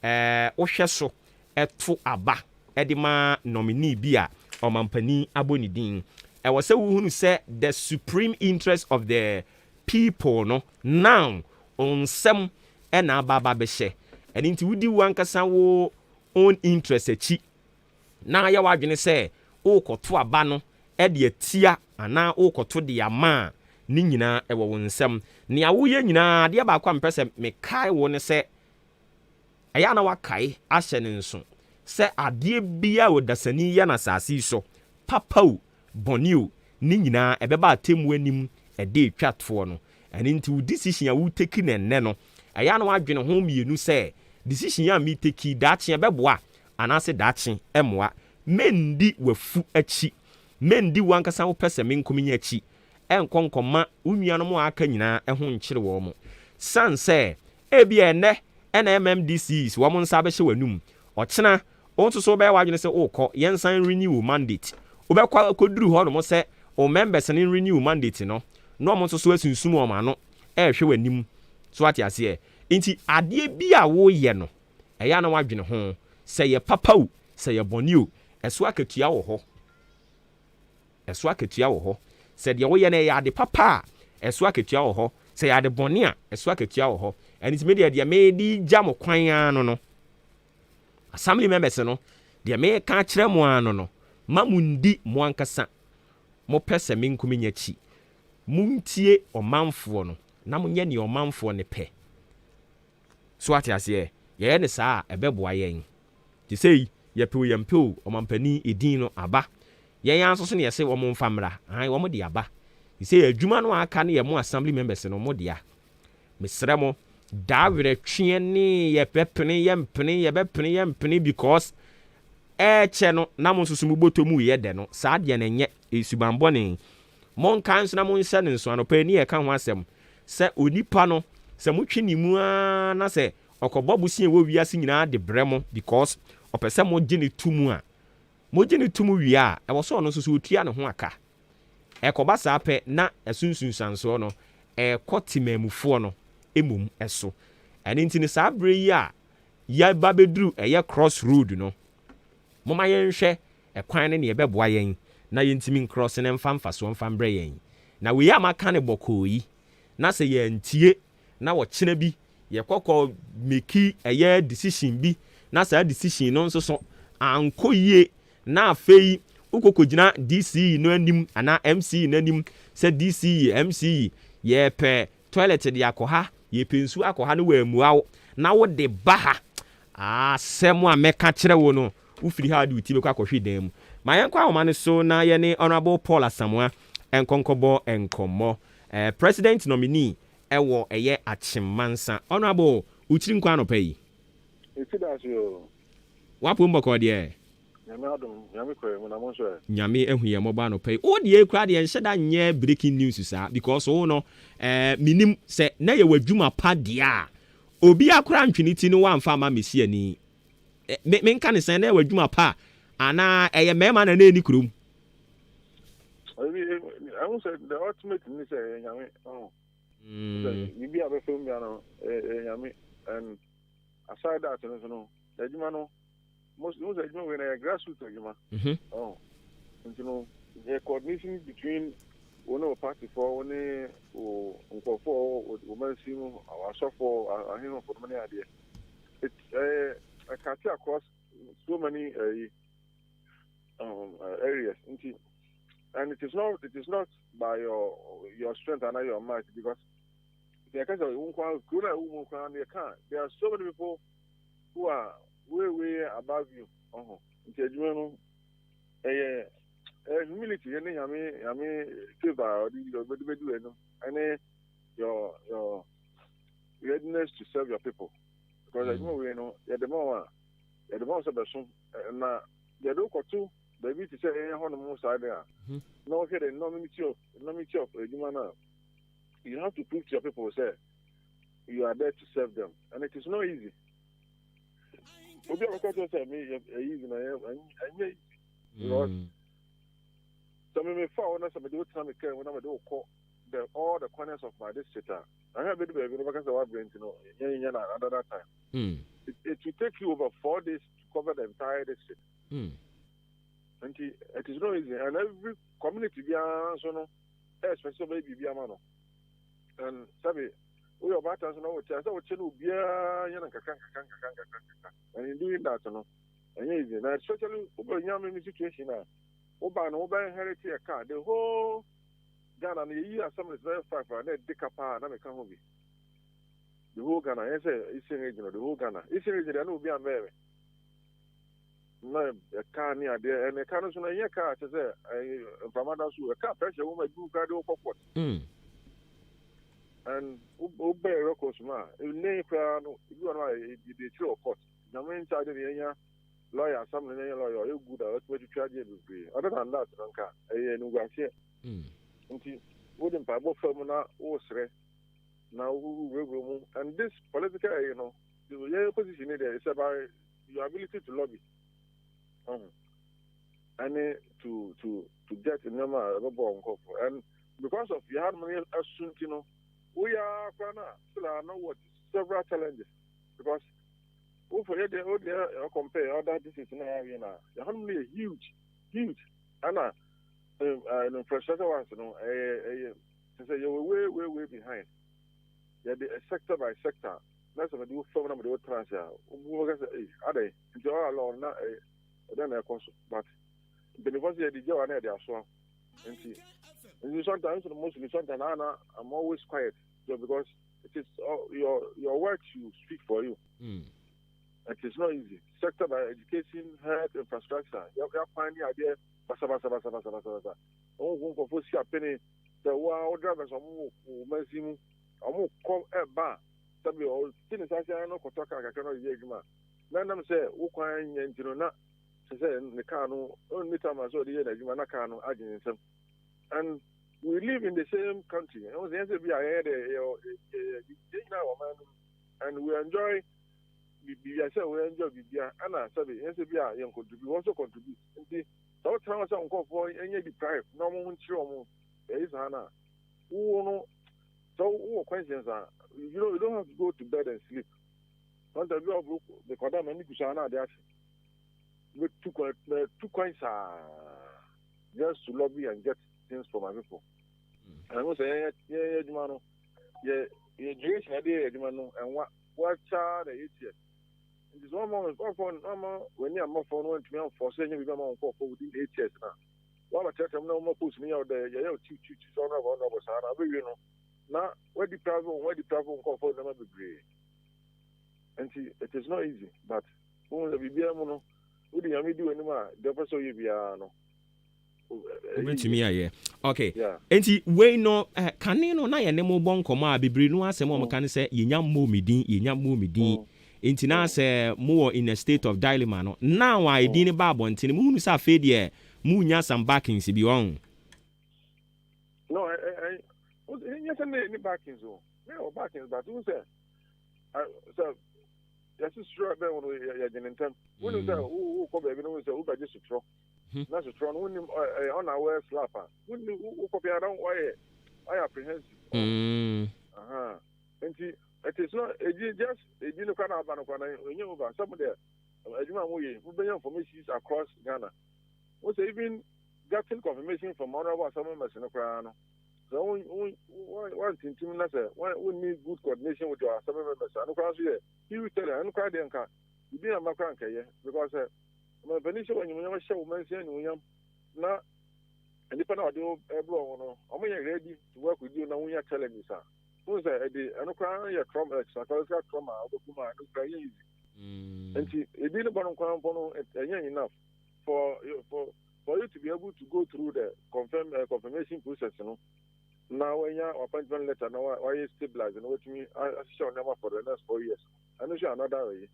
a wohwɛ so ɛto aba ɛde ma nominee bi a ɔmampanin abɔ ne din? Ɛwɔ sɛ wohunu sɛ the supreme interest of the people no now nsɛm ɛna aba aba bɛhyɛ. Ɛno nti wodi wo ankasa wo own interest akyi na yɛ w'adwene sɛ wokɔto aba no ɛde atia anaa wokɔto de ama a, ne nyinaa ɛwɔ wo nsɛm. Nea woyɛ nyinaa, adeɛ baako a mepɛ sɛ mekae wo ne sɛ ɛyɛ a na wakae ahyɛ ne nso sɛ adeɛ bia ɔdasani yɛ no asase yi so, papa o, bɔne o, ne nyinaa ɛbɛba atemmu anim ɛde etwa toɔ no. Ɛno nti wo decision a wotake ne nnɛ no, ɛyɛ a na wadwene ho mmienu sɛ decision a metake, daakye ɛbɛboa anaasɛ daakye ɛmmoa. Mendi wafu akyi, mendi wankasa wopɛ sɛ menkominya akyi, ɛnkɔ nkɔma wo nuanom a aka nyinaa ɛho nkyere wɔn mo san sɛ ebia ɛnɛ ɛna MMDCs wɔn nsa bɛhyɛ w'anum. Ɔkyena wɔn nso so wobɛyɛ w'adwene sɛ wokɔ yɛnsan renew mandate. Wobɛkɔ akɔduru hɔ nom sɛ o members ne renew mandate no na wɔn nso so asunsum wɔn ano ɛrehwɛ w'anim so. Ate aseɛ? Nti adeɛ bi a woyɛ no, ɛyɛ ana wadwene ho sɛ yɛ papa o, sɛ yɛ bɔne o, ɛso akatua wɔ hɔ. Ɛso akatua wɔ hɔ. Sɛ deɛ woyɛ no ɛyɛ ade papa a, ɛso akatua wɔ hɔ. Sɛ yɛ ade bɔne a, ɛso akatua wɔ hɔ. Ɛno nti medeɛ, deɛ mede gya mo kwan ara no, assembly members no, deɛ meka kyerɛ mo ara no, ma mo ndi mo ankasa mopɛ sɛ menkomi nya akyi. Montie ɔmanfoɔ no na monyɛ nea ɔmanfoɔ no pɛ so. Ate aseɛ? Yɛyɛ ne saa a, ɛbɛboa yɛn. Te sɛ yi yɛpɛ o, yɛmpɛ o, ɔmampanin edin no aba. Yɛn ara nso so ne yɛsɛ wɔn mfa mmra ahan, wɔn de aba. Te sɛ adwuma no a aka no yɛ mo assembly members no mo dea. Mesrɛ mo, daa werɛtweɛ ne yɛbɛpene, yɛmpene, yɛbɛpene, yɛmpene, because ɛɛkyɛ no na mo nso so mo bɔtɔ mu yɛ dɛ no, saa deɛ no nyɛ esubanbɔne. Monka nso na monhyɛ no nso anɔpa ni yɛka ho asɛm sɛ onipa no sɛ motwe ne mu ara na sɛ ɔkɔbɔ bosia wɔ wiase nyinaa de brɛ mo because ɔpɛ sɛ mogye ne to mu a, mogye ne to mu wie a, ɛwɔ sɛ ɔno nso so ɔtua ne ho aka. Ɛkɔba saa pɛ na ɛso nsunsuansoɔ no ɛrekɔ temamufoɔ no mmom ɛso. Ɛno nti no, saa berɛ yi a yɛba bɛduru ɛyɛ cross road no, momma yɛnhwɛ ɛkwan no ne ɛbɛboa yɛn na yɛntumi ncross ne mfa mfasoɔ mfa mbrɛ yɛn. Na wei a maka ne bɔkɔɔ yi na sɛ yɛntie na wɔkyena bi. Yɛkɔkɔ make ɛyɛ decision bi na saa decision no nso so ankɔ yie, na afei wokɔkɔgyina DCE no anim anaa MCE no anim sɛ DCE, MCE, yɛpɛ toilet de akɔ ha, yɛpɛ nsuo akɔ ha, no wɔamua wo na wode ba ha, asɛm a mɛka kyerɛ wo no, wofiri ha de wo ti bɛkɔ akɔhwe dan mu. Ma yɛnkɔ ahoma no so na yɛne Honorable Paul Asamoah nkɔnkɔbɔ nkɔmmɔ, president nominee ɛwɔ ɛyɛ Akyemansa. Honorable, wokyiri nkɔ anɔpa yi? Eti da ase o. Wapom bɔkɔ deɛ? Nyame adom, Nyame kɔɛ mu na mo nso ɛ? Nyame ahu yɛn mmɔbɔ anɔpa yi. Wo deɛ kura deɛ, nhyɛ da nyɛ breaking news saa, because wo no minim sɛ na yɛ w'adwuma pa deɛ a obi akora ntwene ti no wamfa ama mesi ani. Me menka ne sɛn, na yɛ w'adwuma pa anaa ɛyɛ mmarima na ɛni kurom? Ebi ɛho sɛ the ultimate ni sɛ ɛyɛ Nyame ɔho. Sɛ biribi a bɛfɛ mu bia no, ɛyɛ Nyame, and aside that no so no, adwuma no most most adwuma wei na yɛ grassroots adwuma. Ɔho. Nti no yɛ coordination between wo ne wo party foɔ, wo ne wo nkurɔfoɔ, wo mansi mu, asɔfoɔ, ahemfo no ne adeɛ. It ɛyɛ cut across so many areas nti, and it is not by your strength and your might, because yɛ kasa wo nkwa kuro na ɛwɔ mu nkwa no yɛ ka, there are so many people who are way, way above you. Ɔho nti adwuma no ɛyɛ humility ɛne Nyame favour a ɔde ɔbɛde bɛdi wɔ no, ɛne your readiness to serve your people, because adwuma wei no, yɛde ma wɔn a yɛde ma wɔn sɛ bɛso na yɛde wokɔto baabi te sɛ ɛyɛ hɔnom saa de a, na wɔhwɛ the enormity of adwuma no a, you have to prove to your people say you are there to serve them, and it is not easy. Obi a bɛka kyerɛ sɛ me yɛ easy na ɛnyɛ easy, because sɛ me mefa wo na sɛ mede wo tena me kaa mu na mede wo kɔ the all the corners of my district a, ahwɛ bɛdu baabi no, bɛka sɛ woabrɛ, nti no yɛnyɛ na another time. It will take you over 4 days to cover the entire district. Nti it is not easy, and every community biara nso no expect sɛ ɔbɛyɛ biribi ama no, and sɛbi woyɛ ɔbaatan so na wɔkyɛ sɛ wɔkyɛ no, obiara yɛ no nkakra nkakra nkakra nkakra nkakra, and in doing that no, ɛnyɛ easy, na especially wobɛnya me situation a woba no, wobɛ inherit a car, the whole Ghana no, yɛyi assemblies bɛyɛ five a na ɛdi ka paa na meka ho bi. The whole Ghana, yɛn sɛ Eastern Region, the whole Ghana, Eastern Region deɛ, na obi ambɛyɛ me na ɛka ne adeɛ, ɛna ɛka no nso no, ɛnyɛ kaa kyɛ sɛ ɛyɛ mframa da so, ɛka pressure wɔ mu, ebi kura de wokɔ court and wobɛyɛ records mu a, ne koraa no, ebi wɔ no a yɛde akyire wɔ court. Nyame nkyɛn de ne yɛnya lawyer, assembly ne yɛnya lawyer ɔyɛ good a ɔtumi atwitwa adeɛ bebree. Other than that no, nka ɛyɛ animguaseɛ. Nti wode mpaebɔ fa mu na wosrɛ na wowurawura mu, and this political ɛyi no, yɛn position ni deɛ, it's about your ability to lobby ɛne to get nneɛma a ɛbɛbɔ nkɔfo, and because of yɛ hanom no ɛso nti no, woyɛ akora no a, still are not what several challenges, because wofɔ yɛ deɛ, wo deɛ compare other districts na yɛawie na yɛ hanom no yɛ huge, huge, ɛna infrastructure ones no, ɛyɛ kyerɛ sɛ yɛwɔ way, way, way behind. Yɛde sector by sector na sɛ mede wo fam na mede wo tena ase a, wobu bɛka sɛ ei, adɛn nti all along na ɛdɛn na ɛkɔ so? But mpanimfoɔ sɛ yɛde gya wa na yɛde asoa. Nti sometimes no, mostly sometimes na I'm always quiet, so because it is your work should speak for you. It is not easy. Sector by education, health, infrastructure, yɛ kwan ne adeɛ basabasa basabasa basabasa. Wɔn ko nkɔfo si apene sɛ wo a wo drivers, ɔmo wɔ mansi mu, ɔmo kɔ ɛba a, sɛbi ɔti ne nsa ase no kɔtɔ kaa kakra na ɔde yɛ adwuma, na nam sɛ wo kwan nyɛ nti no, na kyerɛ sɛ ne kaa no ɔnni time a sɛ ɔde yɛ n'adwuma, na kaa no agye ne nsam. And we live in the same country. Ɛho sɛ yɛn sɛ bi a yɛyɛ dɛ yɛ yɛ yɛn nyinaa wɔ ɔman no mu, and we enjoy biribi sɛ we enjoy biribi, ɛna sɛbi yɛn sɛ bi a yɛn contribute, wɔn nso contribute. Nti sɛ wotena hɔ sɛ nkɔfoɔ ɛnyɛ deprive na wɔn ho nkyerɛ wɔn ɛyi saa na wo no sɛ wowɔ conscience a, you don't have to go to bed and sleep. Sometimes bi a ɔboro mekɔda ma ne kusa na ade ahye, metu kwan, metu kwan saa just to lobby and get things for my people. Ɛno sɛ yɛn yɛn adwuma no yɛ. Yɛ duration a yɛde yɛ adwuma no ɛnwa wɔakyɛ na 8 years, nti sɛ wɔma wɔmfa wɔma w'ani amma fam no, wɔntumi amfɔ so ɛnyɛ biribi ama wo nkɔɔfo within 8 years na wɔabɛkyerɛkyerɛ mu na wɔma post no yɛ wo dɛ yɛyɛ wo chief, chief, chief, honorable, honorable saa na wobɛwie no na wadi private wo ho, wadi private wo nkɔɔfo nneɛma bebree. Nti it is not easy, but wohu sɛ biribiara mu no, wode Nyame di w'anim a, deɛ wopɛ sɛ woyɛ biara no wobɛtumi ayɛ. Okay, nti wei no kane no na yɛne mo bɔ nkɔmmɔ a, bebree no asɛm a ɔmoka ne sɛ yɛnya mmɔ me din, yɛnya mmɔ me din. Nti na sɛ mowɔ in a state of dilemma no, now a ɛdin no ba abɔntene, muhunu sɛ afei deɛ munya some backings bi ɔn? No, ɛnyɛ sɛ ne backings o, ne wɔ backings, but wohu sɛ yɛse sotorɔ bɛn wo no, yɛgye ne ntɛm. Wonim sɛ wokɔ baabi no, wohu sɛ wobɛgye sotorɔ na sotorɔ no wonim ɛyɛ ɔna wɔyɛ slap a, wonim wokɔ biara na wɔyɛ apprehensive. Nti it is not eji just eji no kora na aba no kora na enye over sɛ mo deɛ adwuma a moyɛ, mobɛnya informations across Ghana. Wo sɛ even getting confirmation from honourable assembly members no koraa no, sɛ wantintim na sɛ wonni good coordination with your assembly members a, no koraa nso yɛ huge challenge. Ɛno koraa deɛ nka bibi amba koraa nkɛyɛ, because sɛ ɔmampanin hyɛ wɔ animuonyam, hyɛ wo mansin animuonyam, na nipa na ɔde ɛbrɛ wɔn no, ɔmo yɛ ready to work with you na wonya challenges a, wohu sɛ ɛde ɛno koraa yɛ trauma, psychological trauma a wobɛkum a, ɛno koraa yɛ easy. Nti ebi no bɔ no nkwan mpo no, ɛnyɛ enough for you to be able to go through the confirmation process no na wanya appointment letter na wayɛ stabilize na watumi ahyehyɛ nneɛma for the next 4 years. Ɛno nso yɛ another way.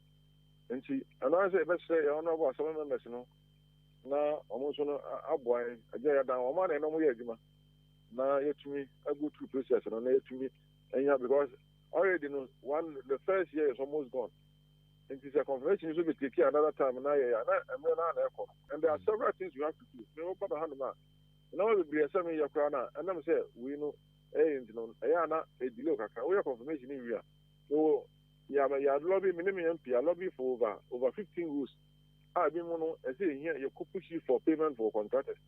Nti ɛno ara sɛ yɛbɛsrɛ yɛn honourable assembly members no na ɔmo nso no aboa yɛn agya yɛdan wɔn a na ɛna ɔmo yɛ adwuma na yɛtumi go through process no na yɛtumi anya, because already no one, the first year is almost gone. Nti sɛ confirmation nso bɛ take another time na yɛ ya na mmerɛ na na ɛkɔ no, and there are several things we have to do. Me wɔba ba hanom a, nneɛma bebree ɛsɛ mi yɛ koraa na ɛnam sɛ wei no ɛyɛ, nti no ɛyɛ ana ɛdelay kakra. Woyɛ confirmation ni wie a, mewɔ yɛ yɛ lobby, me ne me MP a lobby for over 15 roads a ebi mu no ɛsɛ ehia yɛ kɔ push for payment for contractors.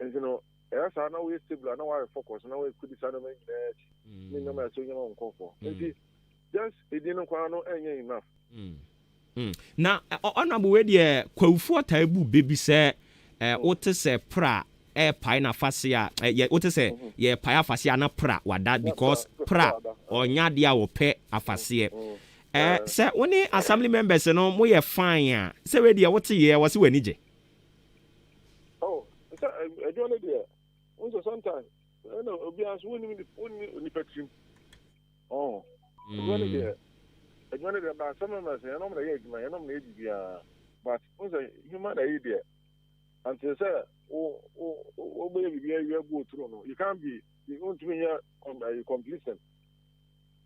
Nti no ɛyɛ saa na woyɛ stable a na wɔayɛ focus na wɔyɛ kodi saa nneɛma nyinaa akyi ne nneɛma ɛsɛ onyama nkɔfoɔ. Nti just edi no kwan no ɛnyɛ enough. Na ɔnabo wei deɛ, kwawufoɔ taa bu bebi sɛ wote sɛ pra ɛɛpae n'afase a yɛ wote sɛ yɛpae afase a na pra wada, because pra ɔnya adeɛ a wɔpɛ afaseɛ. Sɛ wo ne assembly members no moyɛ fine a, sɛ wei deɛ wote yɛ wɔ sɛ w'ani gye. Oh, sɛ adwuma no deɛ, wo sɛ sometimes ɛna obiara nso wonnim wonni onipa tirim. Ɔho adwuma no deɛ, adwuma no deɛ, ba assembly members yɛnom na ɛyɛ adwuma, yɛnom na ɛyɛ biribiara, but wo sɛ human ayi deɛ, until sɛ wo wo wobɛyɛ biribi awie go through no, you can't be, wontumi nyɛ complacent.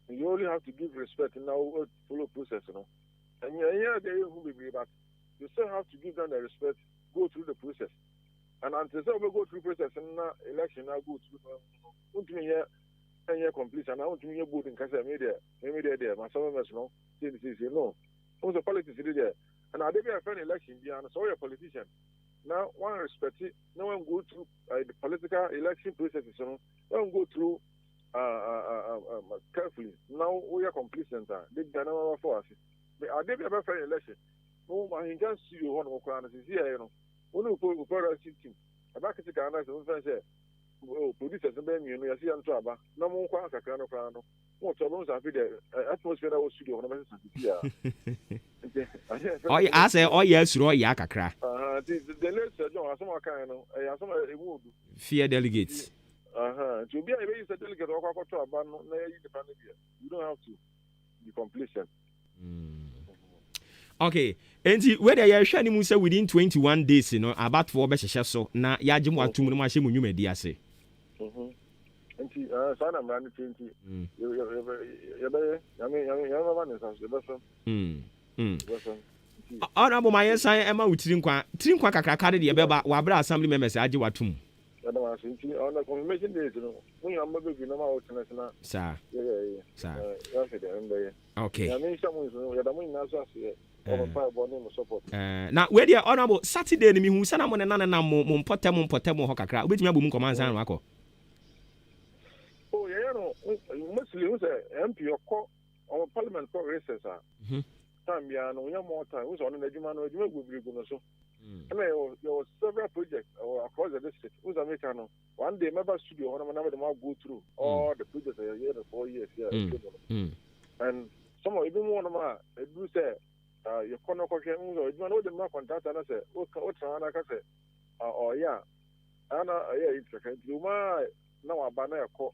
You only have to give respect na wo follow process no. Ɛnyɛ deɛ yɛhu bebree, but you still have to give them the respect, go through the process, and until sɛ wobɛ go through process no na election na go through no no, wontumi nyɛ ɛnyɛ complete anaa wontumi nyɛ bold nka sɛ me deɛ me deɛ ma assembly members no sei ne sei sei no. Wohu sɛ politics de deɛ, ɛna ade bi a yɛfrɛ no election biara no, sɛ woyɛ politician na one respect na one go through the political election processes no, one go through carefully na woyɛ complacent a, de bia na wafa ase. Ade bi a bɛfrɛ no election no, ahenka studio hɔ nom koraa no, sisi yɛ no, wo ne wo production team ɛba kete kaa na sɛ mfɛn sɛ producers no bɛyɛ mmienu, yɛsɛ yɛnto aba na mo nkɔ akakra no koraa no, mo tɔ bɛn sɛ afei deɛ atmosphere na wɔ studio hɔ no bɛsesa sisi a. Nti ɔyɛ asɛ ɔyɛ asuro ɔyɛ akakra. Nti the late Sir John asɛm a ɔkae no ɛyɛ asɛm a ɛmu odu. Fear delegates. Nti obi a yɛbɛyi sɛ delegate ɔkɔ akɔtɔ aba no na yɛyi nipa no deɛ, you don't have to be complacent. Okay, nti wei deɛ yɛhwɛ ne mu sɛ within 21 days no abatoɔ bɛhyehyɛ so na yɛagye mo atom no mo ahyɛ mo nnwumadi ase. Nti saa na mmara no tie, nti yɛbɛyɛ Nyame, Nyame, Nyame bɛma ne nsa so, yɛbɛfam, yɛbɛfam. Honorable, ma yɛnsan ɛma wo tiri nkwa, tiri nkwa kakraka de deɛ ɛbɛba wɔ assembly members agye watom. Yɛda ase. Nti on the confirmation date no, mo nyinaa mo bɛbɛbi na ma wotena sena. Saa. Yɛyɛ yɛahwɛ deɛ mbɛyɛ. Nyame nhyɛ mo nso, yɛda mo nyinaa so aseɛ ɔmo mpaebɔ ne mo support. Na wei deɛ, honorable, Saturday no mehu sɛ na mo ne nanenam mo mpɔtɛm mpɔtɛm wɔ hɔ kakra. Wobɛtumi abɔ mu nkɔmmɔ ansa na wakɔ? Oh, yɛyɛ no. Mostly wo sɛ MP ɔkɔ ɔwɔ parliament kɔ recess a, time biara no ɔnya more time. Wo sɛ ɔno n'adwuma no adwuma gu bebree gu no so. Ɛna yɛwɔ yɛwɔ several projects ɛwɔ across the district. Wo sɛ meka no one day mɛba studio hɔ no na mede mo go through all the projects a yɛyɛ no 4 years yɛ atwa mu no. And some of ebi mu wɔnom a ɛduru sɛ yɛkɔ no kɔhwɛ wo sɛ adwuma no wode ma contractor no sɛ wotena hɔ no aka sɛ ɔyɛ a ɛna ɛyɛ ayi kakra nti wɔn a na waba na ɛkɔ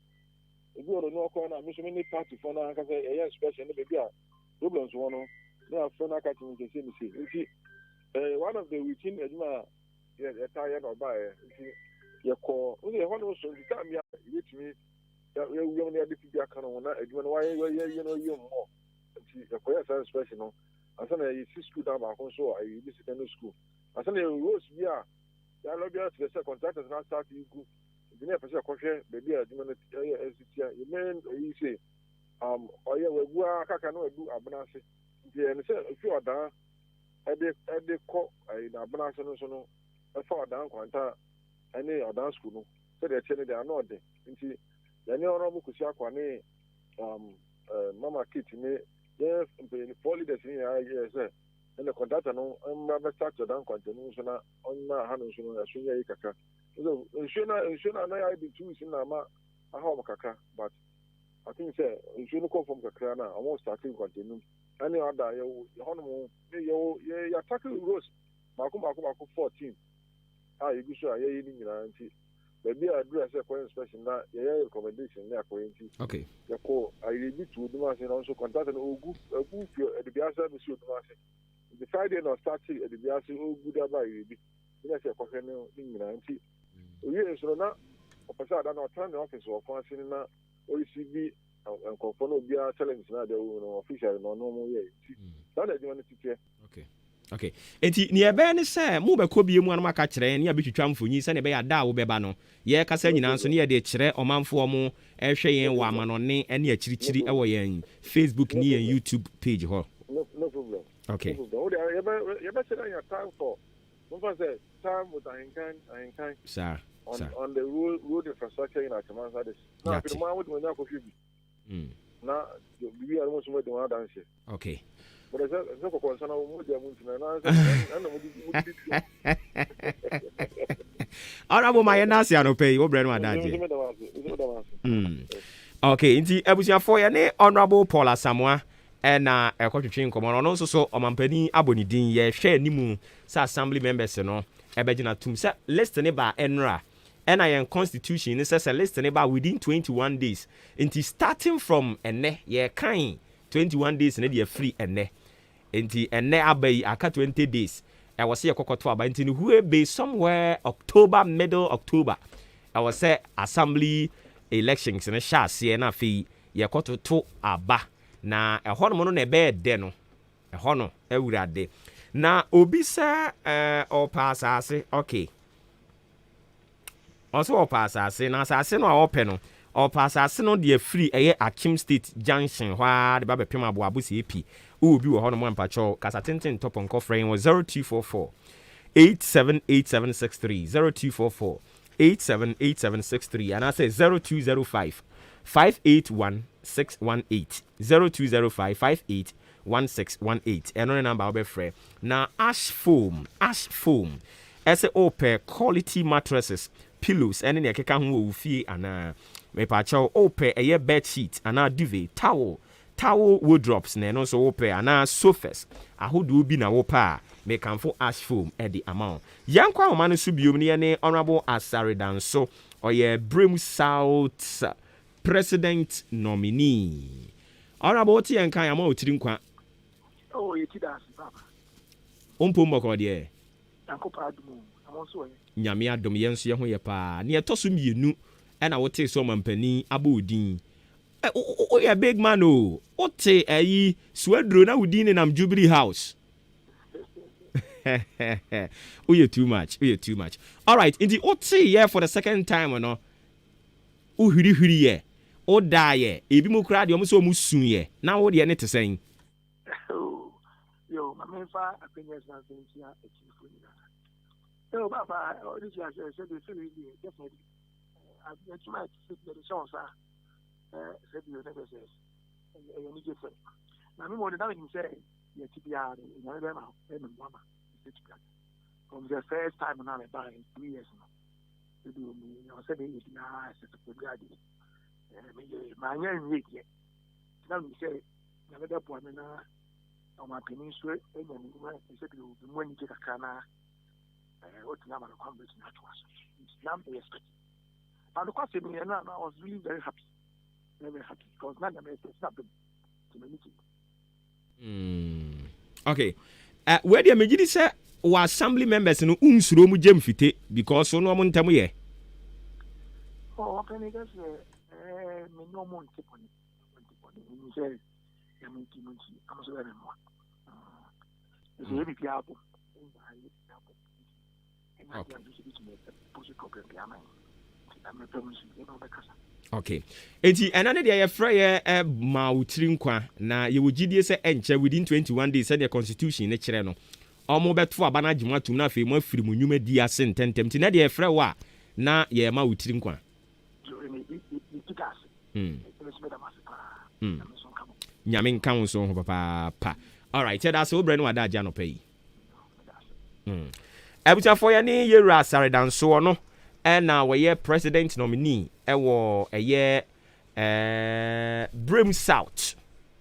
ebi wɔ no ɔkɔ na me nso me ne party fo no ankasa ɛyɛ inspection ne baabi a problems wɔ no na afɛ no aka kyerɛ me sɛ me se nti one of the routine adwuma a yɛtaa yɛ na ɔbaeɛ nti yɛkɔ nso yɛhɔ no so nti time bi a yɛbɛtumi yɛwuram no yɛde fi bi aka no ho na adwuma no wayɛ yɛ no yɛ mmɔ nti yɛkɔyɛ saa inspection no ansa na yɛsi school dan baako nso wɔ ayɛ bi secondary school ansa na yɛ roads bi a yɛalɔ bi akyerɛ sɛ contractors na start yi gu nti ne yɛpɛ sɛ yɛkɔhwɛ baabi a adwuma no ɛyɛ ɛsi tia yɛ main ɛyi sɛ ɔyɛ wagu ara kaka na wadu abena ase nti ɛne sɛ efi ɔdan ɛde kɔ ɛyi na abena ase no nso no ɛfa ɔdan nkwanta ɛne ɔdan school no sɛdeɛ ɛkyɛ no deɛ ano ɔden nti yɛne ɔno Kusi Akwa ne Mama Kit ne yɛn mpanyinfoɔ leaders ne nyinaa yɛ sɛ ɛna contractor no mmra bɛ start ɔdan nkwanta no nso na ɔnma ha no nso no ɛso nyɛ yi kakra nso nsuo no na yɛ bi 2 weeks na ama aha wɔn kakra, but I think sɛ nsuo no kɔ fam kakra na wɔn start nkwanta no ɛne ɔda yɛwɔ hɔnom ne yɛwɔ yɛ yɛa tackle roads baako baako baako 14 a yɛgu so a yɛyɛ ne nyinaa nti baabi a aduru a sɛ kɔyɛ inspection na yɛyɛ recommendation ne akɔyɛ nti yɛkɔ ayerɛbi to Odum ase na nso contractor no ogu agu fi Adubiase abɛsi Odum ase nti Friday na ɔ start Adubiase ogu de aba ayerɛbi ne sɛ yɛkɔhwɛ no ne nyinaa nti owie nso no na ɔpɛ sɛ ada na ɔtena ne office wɔ kwan ase no na ɔ receive nkurɔfoɔ na obiara challenge na adeɛ wɔ no officially na ɔno ɔmo yɛ nti saa na adwuma no titeɛ. Okay, nti nea ɛbɛyɛ ne sɛ mobɛkɔ bie mu a no maka kyerɛ yɛn ne yɛbɛtwitwa mfonyin sɛnea ɛbɛyɛ ada a wobɛba no yɛkasa nyinaa nso ne yɛde kyerɛ ɔmanfoɔ mo ɛhwɛ yɛn wɔ amanɔne ne akyirikyiri ɛwɔ yɛn Facebook ne yɛn YouTube page hɔ. No problem. No problem. Wo de yɛbɛhyɛ dɛ nya time for momfa sɛ time with Ahenkan Ahenkan saa on on the road infrastructure in Akyemansa de na afei mo a wode mo ani akɔhwɛ bi na biribi a mo nso mo adi wɔn adanseɛ. Bɔdɛ sɛ kɔkɔ nsa na mo gya mu ntina na sɛ ɛna mo di di. Honorable, ma yɛn ase anɔpɛ yi, wobrɛ no adagye. Okay, nti abusuafoɔ, yɛne Honorable Paul Asamoah ɛna ɛkɔtwetwe nkɔmmɔ no. Ɔno nso so ɔmampanin abɔ ne din. Yɛhwɛ animu sɛ assembly members no ɛbɛgyina tom sɛ list ne ba ɛnora ɛna yɛn constitution ne sɛ list ne ba within 21 days nti starting from ɛnɛ yɛkan 21 days ne deɛ firi ɛnɛ nti ɛnɛ aba yi aka 20 days ɛwɔ sɛ yɛkɔkɔto aba nti no hue be somewhere October, middle October ɛwɔ sɛ assembly elections no hyɛ aseɛ na afei yɛkɔtoto aba na ɛhɔnom no na ɛbɛyɛ dɛ no ɛhɔ no awurade na obi sɛ ɔpɛ asase. Okay, ɔsɛ ɔpɛ asase na asase no a ɔpɛ no ɔpɛ asase no deɛ firi ɛyɛ Akim State Junction hɔ ara de ba bɛpem Aboabo sɛ epi wowɔ bi wɔ hɔ nom mpakyɛw kasa tenten tɔpɔnkɔ frɛ yɛn wɔ 0244 878763, 0244 878763 anaasɛ 0205 581 618, 0205 58 1618. Ɛno ne number wobɛfrɛ. Na Ash Foam, Ash Foam ɛsɛ wopɛ quality mattresses, pillows ɛne nea ɛkeka ho wɔ wo fie anaa mepakyɛw wopɛ ɛyɛ bed sheet anaa duvet, towel wardrobes na ɛno nso wopɛ anaa sofas ahodoɔ bi na wopɛ a mekamfo Ash Foam ɛde ama wo. Yɛnkɔ ahoma no so biom ne yɛne Honorable Asaredanso, ɔyɛ Brem South president nominee. Honorable, wote yɛn kan ama wo tiri nkwa. Oh, yɛti da ase papa. Wompom bɔkɔ deɛ? Nyankopɔn adom o, na mo nso ɛ? Nyame adom, yɛn nso yɛ ho yɛ paa. Neɛ ɛtɔ so mmienu ɛna wotee sɛ ɔmampanin abɔ wo din. Woyɛ big man o, wote ayi suaduro na wo din nenam Jubilee House. Woyɛ too much, woyɛ too much. Alright, nti wotee yɛ for the second time no wohwirihwiri yɛ wodaayɛ ebi mu koraa deɛ ɔmo sɛ ɔmo su yɛ na wo deɛ ne te sɛn? Oh, yo, ma memfa akwanya so asɛm nkyia akyirifo nyinaa. Yo, papa, ɔde kyia sɛ sɛdeɛ sɛ wei deɛ definitely adwuma a ɛte sɛ deɛ de hyɛ wo saa. Sɛ bio na kyerɛ sɛ ɛyɛ anigye sɛm. Na me mmom de, na menim sɛ deɛ ɛte biara no, Onyame bɛma bɛma mu ama ɛbɛtumi aka. From the first time na mebaeɛ 2 years no, sɛ bio menya sɛ meyɛ biara ɛsɛ sɛ biara deɛ meyɛ manyɛ nwie deɛ. Nti na menim sɛ Nyame bɛboa me na ɔmampanin nso anya ne nnwuma sɛ bio me mu anigye kakra na ɔtumi ama no kwan bɛtumi atoa so. Nti na meyɛ expect. Na nokwasɛm ni, ɛno a I was really very happy. Very, very happy because na nea expect na bɛm. Nti m'ani gye. Okay. Wei deɛ megye di sɛ wɔ assembly members no nsuro mu gye mfite because no ɔmo ntam yɛ. Oh, ɔpɛni kɛ sɛ me ne ɔmo nte bɔne. Nte bɔne. Menim sɛ Nyame nti mu nti ɔmo nso bɛyɛ me mmoa. Ɛsɛ yɛ biribiara bom. Ɛnyɛ yɛ biribiara bom. Ɛnyɛ adeɛ a nso bɛtumi pose problem bi ama yɛn. Nti na mepɛ mu nso yɛne ɔbɛkasa. Okay. Enti ɛna ne deɛ yɛfrɛ yɛ ma wo tiri nkwa na yɛwɔ gyidie sɛ ɛnkyɛ, within 21 days, sɛdeɛ constitution ne kyerɛ no, ɔmo bɛto aba no agye mo atom na afei mo afiri mo nnwuma di ase ntɛntɛm. Nti na deɛ yɛfrɛ wo a na yɛma wo tiri nkwa. Nyame nka wo nso ho papaapa. Alright, yɛda ase, wo berɛ ne wada agye anɔpa yi. Abusuafoɔ, yɛ ne yɛwura Asaredansoɔ no ɛna wɔyɛ president nominee ɛwɔ ɛyɛ Brem South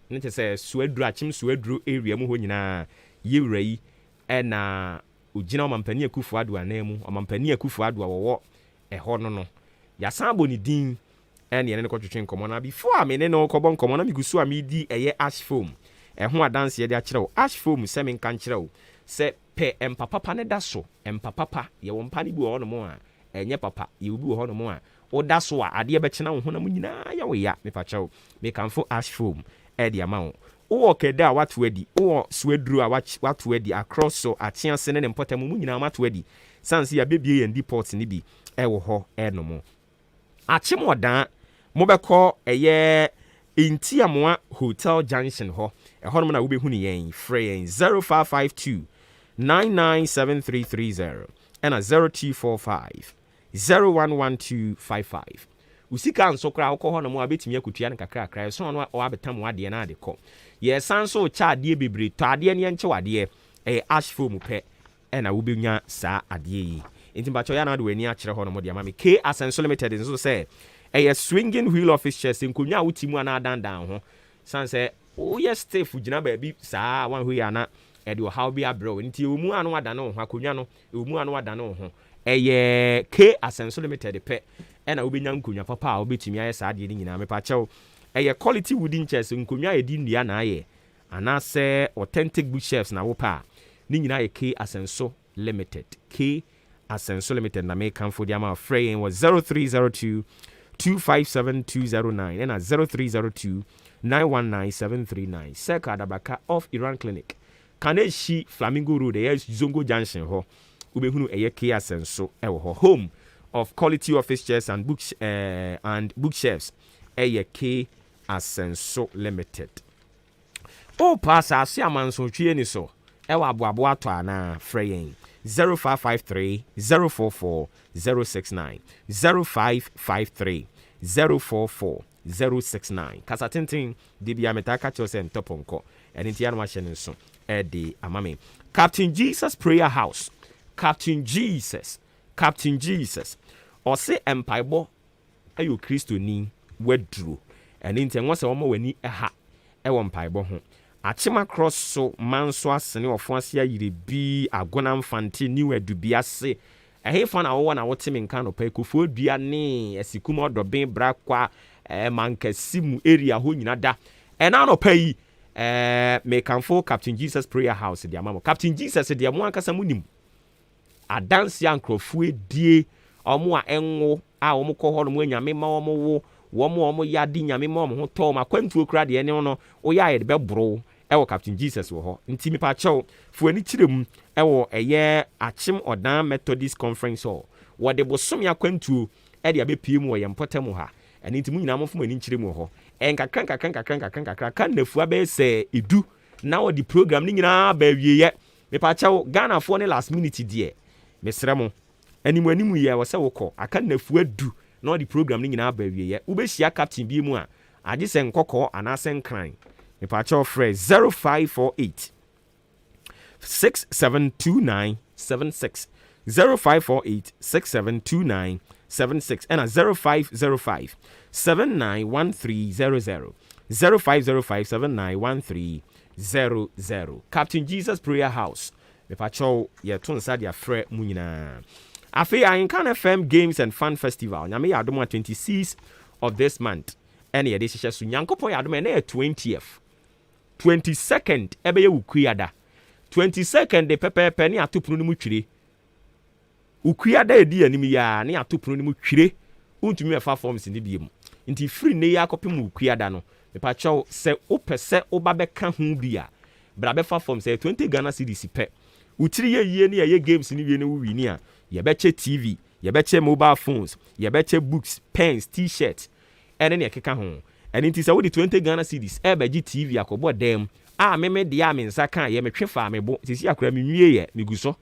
ne kyɛ sɛ Suaduro, Akyem Suaduro area mu hɔ nyinaa. Yɛwura yi ɛna ogyina Ɔmampanin Akufo Addo anan mu. Ɔmampanin Akufo Addo a wɔwɔ ɛhɔ no, yɛasan abɔ ne din ɛne yɛne no kɔtwetwe nkɔmmɔ. Na before a me ne no kɔbɔ nkɔmmɔ na megu so a medi ɛyɛ Ash Foam ɛho adanseɛ de akyerɛ wo. Ash Foam, sɛ menka nkyerɛ wo sɛ pɛ mpa papa ne da so. Mpa papa, yɛwɔ mpa no bi wɔ hɔnom a ɛnyɛ papa. Yɛwɔ bi wɔ hɔnom a woda so a adeɛ bɛkyena wo honam nyinaa yɛ wo ya. Mepakyɛw, mekamfo Ash Foam ɛde ama wo. Wowɔ Kɛda a wato adi, wowɔ Suaduro a wato adi, akorɔ so Akyease ne ne mpɔtam mu nyinaa wato adi sane sɛ yɛabɛbie yɛn depot ne bi ɛwɔ hɔ. Ɛnom Akyem Ɔdaa, mobɛkɔ ɛyɛ Ntiamoa Hotel Junction hɔ, ɛhɔnom na wobɛhunu yɛn. Frɛ yɛn 0552 997330 ɛna 0245 011255. Wo sika nso koraa wokɔ hɔ nom a wobɛtumi akutua no kakrakra. Ɛso no wabɛtam wadeɛ no ade kɔ. Yɛsan so kyɛ adeɛ bebree. Tɔ adeɛ no, yɛnkyɛ wadeɛ. Ɛyɛ Ash Foam pɛ ɛna wobɛnya saa adeɛ yi. Nti mpakyɛ yɛ na wode w'ani akyerɛ hɔ nom de ama me. K Asɛnso Limited nso sɛ ɛyɛ swinging wheel office chairs, nkonnwa a wote mu anaa dandan ho san sɛ woyɛ stiff gyina baabi saa, wanhwɛ yi ana ɛde ɔhaw bi abrɛ wo. Nti ɛwɔ mu a no wadane wo ho akonnwa no, ɛwɔ mu a no wadane wo ho. Ɛyɛ K Asɛnso Limited pɛ ɛna wobɛnya nkonnwa papa a wobɛtumi ayɛ saa adeɛ no nyinaa. Mepakyɛw, ɛyɛ quality wooden chairs, nkonnwa a yɛde nnua na ayɛ, anaasɛ authentic bookshelves na wopɛ a, ne nyinaa yɛ K Asɛnso Limited. K Asɛnso Limited na mekamfo de ama. Frɛ yɛn wɔ 0302 257209 ɛna 0302 919739. Circle Adabraka, off Iran Clinic, Kaneshie Flamingo Road, ɛyɛ Zongo Junction hɔ, wobɛhunu ɛyɛ K Asɛnso ɛwɔ hɔ. Home of quality office chairs and bookshelves, ɛyɛ K Asɛnso Limited. Wopa asase amansotwie ni so ɛwɔ aboaboa atɔ anaa, frɛ yɛn 0553 044 069, 0553 044 069. Kasa tenten de bia metaa ka kyerɛ sɛ ntɔpɔnkɔ ɛno nti yɛnom ahyɛ no nso ɛde ama me. Captain Jesus Prayer House, Captain Jesus, Captain Jesus ɔse mpaebɔ ɛyɛ Kristoni waduro. Ɛno nti ɛnwɔ sɛ wɔma w'ani ɛha ɛwɔ mpaebɔ ho. Akyema Cross so, Manso Asene, Ɔfo Ase, Ayire bi, Agona Mfante, New Adubi ase, ɛhefa na wɔwɔ na wote me nka nɔpa? Kofoɔ Dua ne Asikum, Ɔdɔben, Brakwa, Mankasi mu area hɔ nyina da ɛna anɔpa yi, mekamfo Captain Jesus Prayer House de ama mo. Captain Jesus deɛ, mo ankasa mo nim adanse a nkurɔfoɔ edie. Ɔmo a ɛnwo a wɔn kɔ hɔ nom, Nyame ma wɔn wo. Wɔn a wɔn yade, Nyame ma wɔn ho tɔ wɔn. Akwantuo kura deɛ ne no woyɛ a yɛde bɛboro ɛwɔ Captain Jesus wɔ hɔ. Nti mipakyɛw, fo ani kyerɛ mu ɛwɔ ɛyɛ Akyem Ɔdan Methodist Conference Hall. Wɔde bosome akwantuo ɛde abɛpie mu wɔ yɛn mpɔtam ha. Ɛno nti mo nyinaa momfa mo ani nkyerɛ mu wɔ hɔ. Ɛnkakra nkakra nkakra nkakra nkakra ka nnafua bɛyɛ sɛ 10 na wɔde program no nyinaa ba awieɛ. Mepakyɛw, Ghanafoɔ ne last minute deɛ, mesrɛ mo, anim anim yɛ wɔ sɛ wokɔ aka nnafua 10. na ɔde program no nyinaa aba awieɛ. Wobɛhyia captain bi mu a, agye sɛ nkɔkɔɔ anaasɛ nkran. Mepakyɛw frɛ 0548 672976, 0548 672976, ɛna 0505 791300, 0505 791300. Captain Jesus Prayer House, mepakyɛw, yɛto nsa de afrɛ mu nyinaa. Afei Ahenkan FM Games and Fun Festival, Nyame yɛ adom a, 26 of this month ɛne yɛde hyehyɛ so. Nyankopɔn yɛ adom a, ɛnɛ yɛ 20th, 22nd ɛbɛyɛ Wukuada. 22nd de pɛpɛɛpɛ ne ato pono no mu twire. Wukuada edi anim yaa ne ato pono no mu twire, wontumi ɛfa forms ne bie mu. Nti firi ne yi akɔpem Wukuada no, mepakyɛw, sɛ wopɛ sɛ woba bɛka ho bi a, bra bɛfa form. Sɛ 20 Ghana cedis pɛ. Wotiri yɛ yie ne yɛyɛ games ne wie ne wo win a, yɛbɛkyɛ TV, yɛbɛkyɛ mobile phones, yɛbɛkyɛ books, pens, T-shirt ɛne ne ɛkeka ho. Ɛno nti sɛ wode 20 Ghana cedis ɛbɛgye TV akɔbɔ dɛm a, meme deɛ a me nsa ka yɛ metwe fa me bo sisi akora menwie yɛ megu so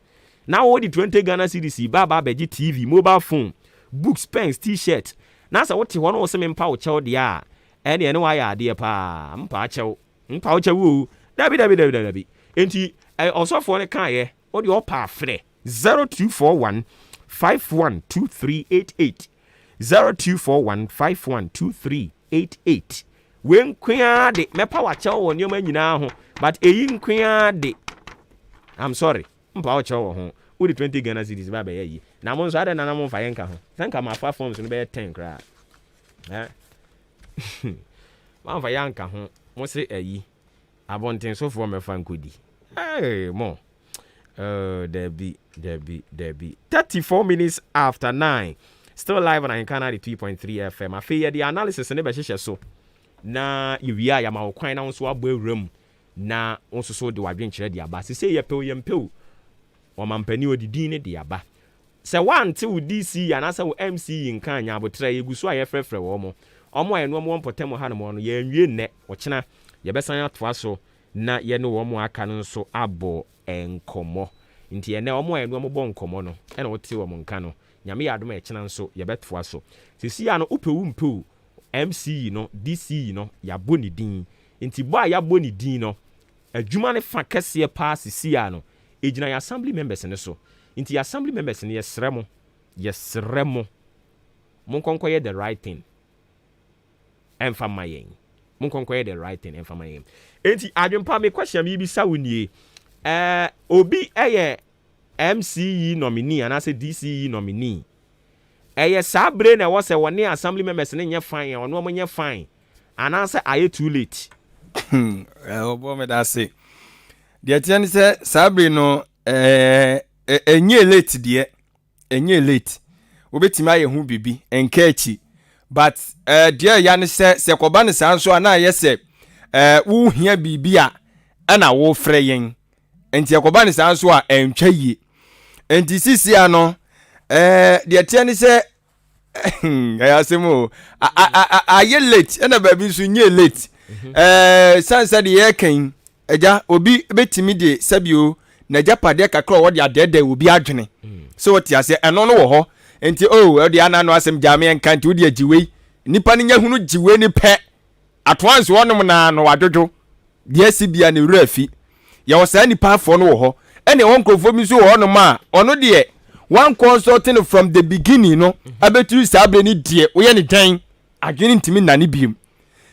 na wode 20 Ghana cedis ba aba abɛgye TV, mobile phone, books, pens, T-shirt, na sɛ wote hɔ no wo sɛ mempa wo kyɛw deɛ a, ɛne ɛne wayɛ adeɛ paa. Mpa kyɛw, mpa wo kyɛw o. Dabi, dabi, dabi, dabi. Enti ɔsɔfoɔ no kaeɛ, wode ɔpa afrɛ 0241 512388, 0241 512388. Wei nkoaa de mɛpa wakyɛw wɔ nneɛma nyinaa ho, but eyi nkoaa de, I'm sorry, mpa wakyɛw wɔ ho. Wode 20 Ghana cedis ba bɛyɛ yi na mo nso adɛn na na momfa yɛ nka ho sɛ nka mafa forms no bɛyɛ 10 koraa eh? Mamfa yɛ anka ho. Mo se ayi abɔntensofoɔ mɛfa nkɔdi. Hey, mo. Dabi, dabi, dabi. 34 minutes after 9, still live on Ahenka 93.3 FM. Afei yɛde analysis ne bɛhyehyɛ so na yɛwie a, yɛama wo kwan na wo nso abɔ awura mu na wo nso so de w'adwenkyerɛ de aba. Sese yɛpɛw yɛmpɛw, ɔmampani ɔde din ne de aba. Sɛ woante wo DC anaasɛ wo MC nka anya abotrɛ, yɛgu so a yɛfrɛfrɛ wɔ mo. Ɔmo a yɛne ɔmo wɔ mpɔtam ha nom no, yɛnwie nnɛ, ɔkyena yɛbɛsan atoa so na yɛne wɔn mo aka no nso abɔ nkɔmmɔ. Nti ɛnɛ ɔmo a yɛne ɔmo bɔ nkɔmmɔ no ɛna wote wɔn nka no. Nyame yɛ adom a, ɛkyena nso yɛbɛtoa so. Sisi a no, wopɛ wo mpɛ o, MC no, DC no, yɛabɔ ne din. Nti bɔ a yɛabɔ ne din no, adwuma no fa kɛseɛ paa sisi a no ɛgyina yɛ assembly members no so. Nti yɛ assembly members no, yɛsrɛ mo, yɛsrɛ mo, monkɔnkɔyɛ the right thing ɛmfa ma yɛn. Monkɔnkɔyɛ the right thing ɛmfa ma yɛn. Enti adwempa, me question mi bisa wo nie: obi ɛyɛ MCE nominee anaasɛ DCE nominee, ɛyɛ saa bere na ɛwɔ sɛ wɔne assembly members ne nyɛ fine a, ɔno ɔmo nyɛ fine, anaasɛ ayɛ too late? Ɔbɔ me da ase. Deɛ teɛ ne sɛ saa bere no, ɛnyɛ late deɛ, ɛnyɛ late. Wobɛtumi ayɛ ho biribi nka akyi, but deɛ ɛya ne sɛ, sɛ kɔba ne saa nso a, na ayɛ sɛ wohia biribi a ɛna wofrɛ yɛn. Nti ɛkɔba ne saa nso a, ɛntwa yie. Nti sisia no, deɛ teɛ ne sɛ ɛyɛ asɛm o, ayɛ late ɛna baabi nso nyɛ late. San sɛ deɛ yɛreka yi, agya, obi bɛtumi de sɛbio n'agyapadeɛ kakra a wɔde adɛɛdɛɛ obi adwene sɛ wɔte aseɛ. Ɛno no wɔ hɔ. Nti o ɛde ana no asɛm gyaa me nka. Nti wode agyi wei, nipa no nya hunu gyi wei ni pɛ atoa nso ɔnom naa no wadwodwo deɛ asi bia ne werɛ afi. Yɛwɔ saa nipa afoɔ no wɔ hɔ, ɛna ɛwɔ nkurɔfoɔ bi nso wɔ hɔnom a ɔno deɛ one consulting from the beginning no abɛturu saa berɛ no deɛ, woyɛ ne dɛn, adwene ntumi nnane biem.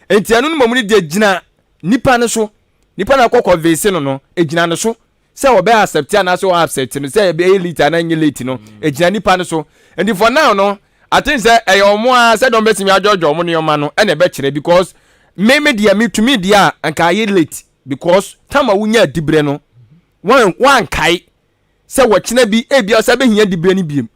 Nti ɛno no mmom no deɛ gyina nipa no so. Nipa no akɔ convince no, egyina no so sɛ ɔbɛ accept anaasɛ ɔn accept no, sɛ ɛbɛyɛ late anaa nyɛ late no, egyina nipa no so. Nti for now no, I think sɛ ɛyɛ ɔmo a sɛ dɔm bɛtumi adwɔdwɔ ɔmo nneɛma no ɛna ɛbɛkyerɛ, because me deɛ, me tumi deɛ a, nka ayɛ late, because time a wonya adibrɛ no, wɔn wankae sɛ wɔkyena bi ebia sɛ bɛhia dibrɛ no biem.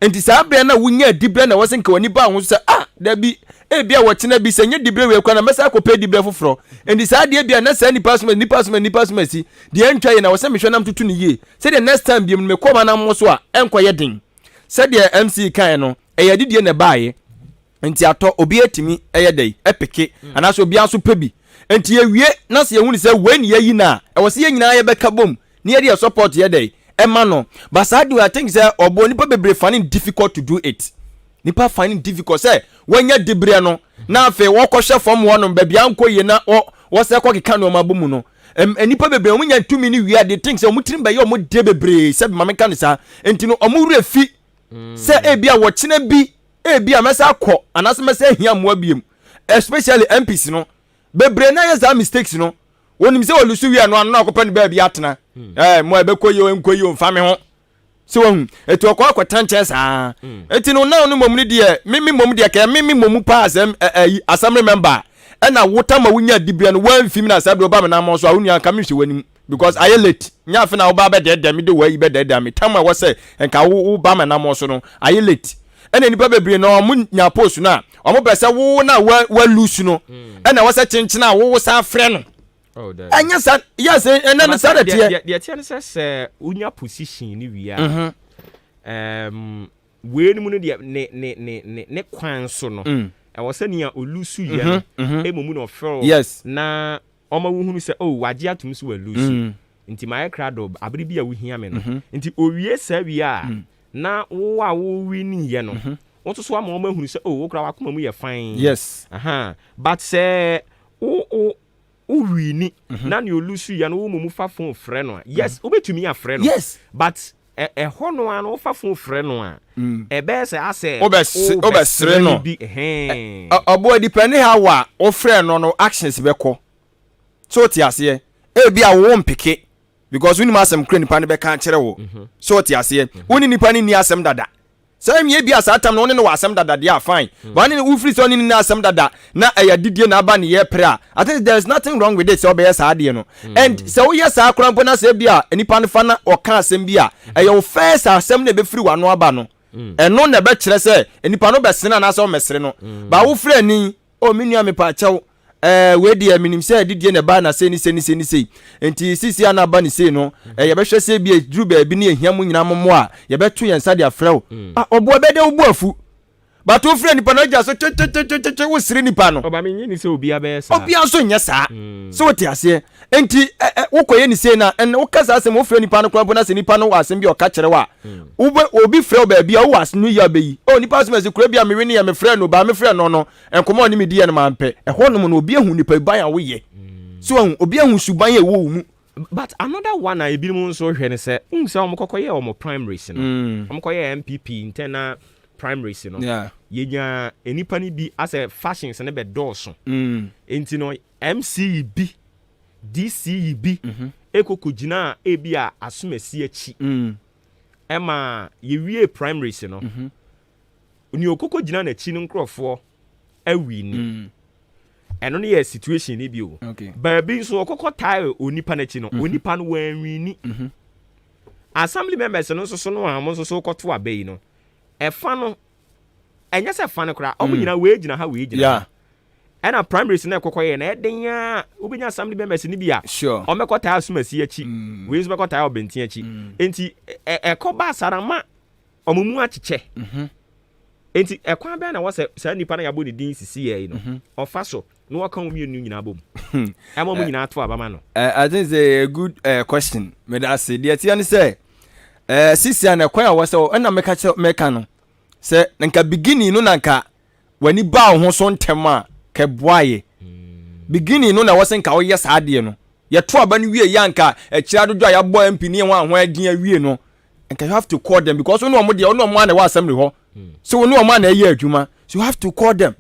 Nti saa berɛ no a wonya dibrɛ na wɔsɛ nka w'ani baa ho so sɛ, ah, dabi, ebia wɔkyena bi sɛ nyɛ dibrɛ wei kora na mɛsa akɔpɛ dibrɛ foforɔ. Nti saa adeɛ bia na saa nipa soma nipa soma nipa soma si deɛ ntwa yɛ na wɔsɛ mehwɛ nam tutu no yie sɛdeɛ next time biom no mekɔ ma nam mo so a, ɛnkɔyɛ den. Sɛdeɛ MC kaeɛ no, ɛyɛ adidie na ɛbaeɛ. Nti atɔ obi atumi ɛyɛ dɛ ɛpeke anaasɛ obiara nso pɛ bi. Nti yɛwie na sɛ yɛhu ne sɛ wei ne yɛyi no a, ɛwɔ sɛ yɛn nyinaa yɛbɛka bom ne yɛde yɛ support yɛ dɛ ɛma no. But saa deɛ, I think sɛ ɔbɔ nipa bebree find it difficult to do it. Nipa find it difficult sɛ wɔanya diberɛ no na afei wɔkɔhwɛ fam hɔnom baabi ankɔ yie na wɔsɛ kɔkeka nneɛma bɔ mu no. Nnipa bebree wɔn nya tumi no wie a they think sɛ wɔn tirim bɛyɛ wɔn de bebree sɛ maame ka no saa nti no wɔn werɛ fi sɛ ebi a wɔkyena bi ebi a mɛsɛ akɔ anaasɛ mɛsɛ ahia mmoa biem, especially MPs no bebree na yɛ saa mistakes no. Wɔnim sɛ wɔlusu wie no ano na akɔpɛ no baabi atena ɛɛ mo a ɛbɛkɔ yie o nkɔ yie o mfa me ho sɛ wahu eti ɔkɔ akɔtena nkyɛn saa eti no now no mmom no deɛ me me mmom deɛ kɛɛ me me mmom paa sɛ ɛyi assembly member ɛna wota ma wonya dibea no wamfi mi na saa bi ɔba me nan so a wo nua nka menhwɛ w'anim because ayɛ late nyɛ afe na woba bɛdɛɛdɛɛ me de wɔayi bɛdɛɛdɛɛ me tam a ɛwɔ sɛ nka wo wo ba me nam so no ayɛ late. Ɛna nipa bebree na wɔn nya post no a wɔn pɛ sɛ wo na wa wa lose no ɛna ɛwɔ sɛ kyenkyen a wo wo san frɛ no. Oh, dabi. Ɛnyɛ sa, yes, ɛnɛ no saa na ɛteɛ. Deɛ ɛteɛ ne sɛ sɛ wonya position no wie a, wei no mu no deɛ ne ne ne ne ne kwan so no, ɛwɔ sɛ nea olusu yɛ no mmom na ɔfrɛ wo na ɔma wohunu sɛ oh wagye atom sɛ walusu nti mayɛ krado abere bi a wohia me no. Nti owie saa wie a, na wo a wo winiiɛ no, wo nso so ama wɔn ahunu sɛ oh wo koraa w'akoma mu yɛ fine. Aha. But sɛ wo wo wo wini na nea olusu yɛ no wo mmom fa phone frɛ no a, yes, wobɛtumi afrɛ no. But ɛhɔ no ara no wofa phone frɛ no a, ɛbɛyɛ sɛ asɛ wobɛsere no bi. Ɛhɛn. Ɔboa depending how a wofrɛ no no actions bɛkɔ. So wote aseɛ? Ebi a wo mpeke because wonim asɛm kora nipa no bɛka akyerɛ wo. So wote aseɛ? Wo ne nipa no nni asɛm dada. Sɛ ɛmi ebi a saa tam no wo ne no wɔ asɛm dada deɛ a fine. But wo ne wofiri sɛ wo ne no nni asɛm dada na ɛyɛ adidie na aba ne yɛ pere a, I think there is nothing wrong with it sɛ wobɛyɛ saa adeɛ no. And sɛ woyɛ saa koraa mpo na sɛ ebi a nipa no fa na ɔka asɛm bi a, ɛyɛ wo first asɛm na ɛbɛfiri w'ano aba no. Ɛno na ɛbɛkyerɛ sɛ nipa no bɛsene anaasɛ ɔmmɛsere no. But wofrɛ ani, oh me nua mepaakyɛw, ɛɛ wei deɛ menim sɛ adidie na ɛbaa na sei ne sei ne sei ne sei nti sisi a na aba ne sei no ɛɛ yɛbɛhwɛ sɛ ebi eduru baabi ne ehia mo nyinaa mo mmoa a yɛbɛto yɛn nsa de afrɛ wo. Ah ɔboa bɛyɛ dɛ wo bo afu but wofrɛ nipa no agya so twetwetwetwe wosere nipa no. Ɔba menye ni sɛ obia bɛyɛ saa. Obia nso nyɛ saa. So wote aseɛ? Nti ɛ ɛ wokɔyɛ ne sei na ɛnna woka saa asɛm wofrɛ nipa no koraa mpo na sɛ nipa no wɔ asɛm bi a ɔka kyerɛ wo a wobɛ obi frɛ wo baabi a wowɔ asɛm no yie a wobɛyi. Oh nipa asɛm ɛsɛ kura bi a mewe ne yɛ mefrɛ no baa mefrɛ no no nkɔmmɔ a ɔne me diiɛ no mampɛ. Ɛhɔ nom no obi ahu nipa ban a woyɛ. So wahu obi ahu suban a ɛwɔ wo mu. But another one a ebinom nso hwɛ ne sɛ, wohu sɛ wɔn kɔkɔ yɛɛ wɔn primaries no, wɔn kɔ yɛɛ NPP internal primaries no, yɛnyaa nnipa no bi asɛ factions no bɛ dɔɔso, nti no MC bi, DC bi ɛkɔ kɔ gyinaa ebi a asomasi akyi, ɛma yɛwiee primaries no, Nea ɔkɔkɔ gyina n'akyi no nkorɔfoɔ awini. Ɛno no yɛ situation no bi o. Baabi nso ɔkɔkɔ tae onipa no akyi no, onipa no wanwini. Assembly members no nso so no a wɔn nso so kɔto aba yi no, ɛfa no, ɛnyɛ sɛ fa no koraa, wɔn nyinaa wei gyina ha, wei gyina ha. Ɛna primaries no ɛkɔkɔ yɛ no, ɛden a wobɛnya assembly members no bi a, wɔn bɛkɔ tae asomasi akyi, wei nso bɛkɔ tae ɔbɛnten akyi. Nti ɛkɔ ba saa na ma wɔn mu akyekyɛ. Enti ɛkwan bɛn na ɛwɔ sɛ saa nipa no a yɛabɔ ne din sisi yɛ yi no, ɔfa so na ɔka wɔn mmienu nyinaa bom? Ɛma wɔn nyinaa to aba ma no. I think sɛ a good question. Meda ase. Deɛ ɛteɛ ne sɛ, sisi a na ɛkwan a ɛwɔ sɛ ɛna meka kyerɛ meka no sɛ nka beginning no na nka w'ani baa wo ho so ntɛm a ka ɛboaeɛ. Beginning no na ɛwɔ sɛ nka woyɛ saa adeɛ no. Yɛto aba no wie yɛ anka akyire adodwo a yɛabɔ MP ne ho ahoa adin awie no, nka you have to call them because wo ne wɔn deɛ wo ne wɔn a na ɛwɔ assembly hɔ. So wo ne wɔn a na ɛyɛ adwuma. So you have to call them.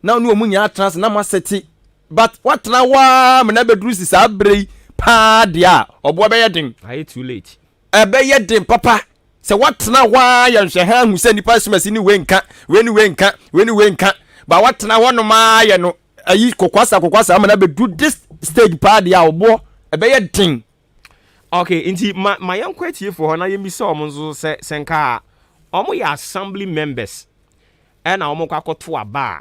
Na wo ne wɔn nyinaa atena ase na mo asɛte. But woatena hɔ ara ma na abɛduru si saa berɛ yi paa deɛ a, ɔboɔ bɛyɛ den. Ayɛ too late. Ɛbɛyɛ den papa sɛ woatena hɔ ara yɛ nhwɛha ahu sɛ nnipa asumasi ne wei nka, wei ne wei nka, wei ne wei nka. Ba woatena hɔ nom ara yɛ no ayi kokwasa kokwasa ama no abɛduru this stage paa deɛ a, ɔboɔ ɛbɛyɛ den. Okay, nti ma ma yɛnkɔ atiefoɔ hɔ na yɛmmisa wɔn nso sɛ sɛ nka wɔn yɛ assembly members ɛna wɔn kɔ akɔto aba a,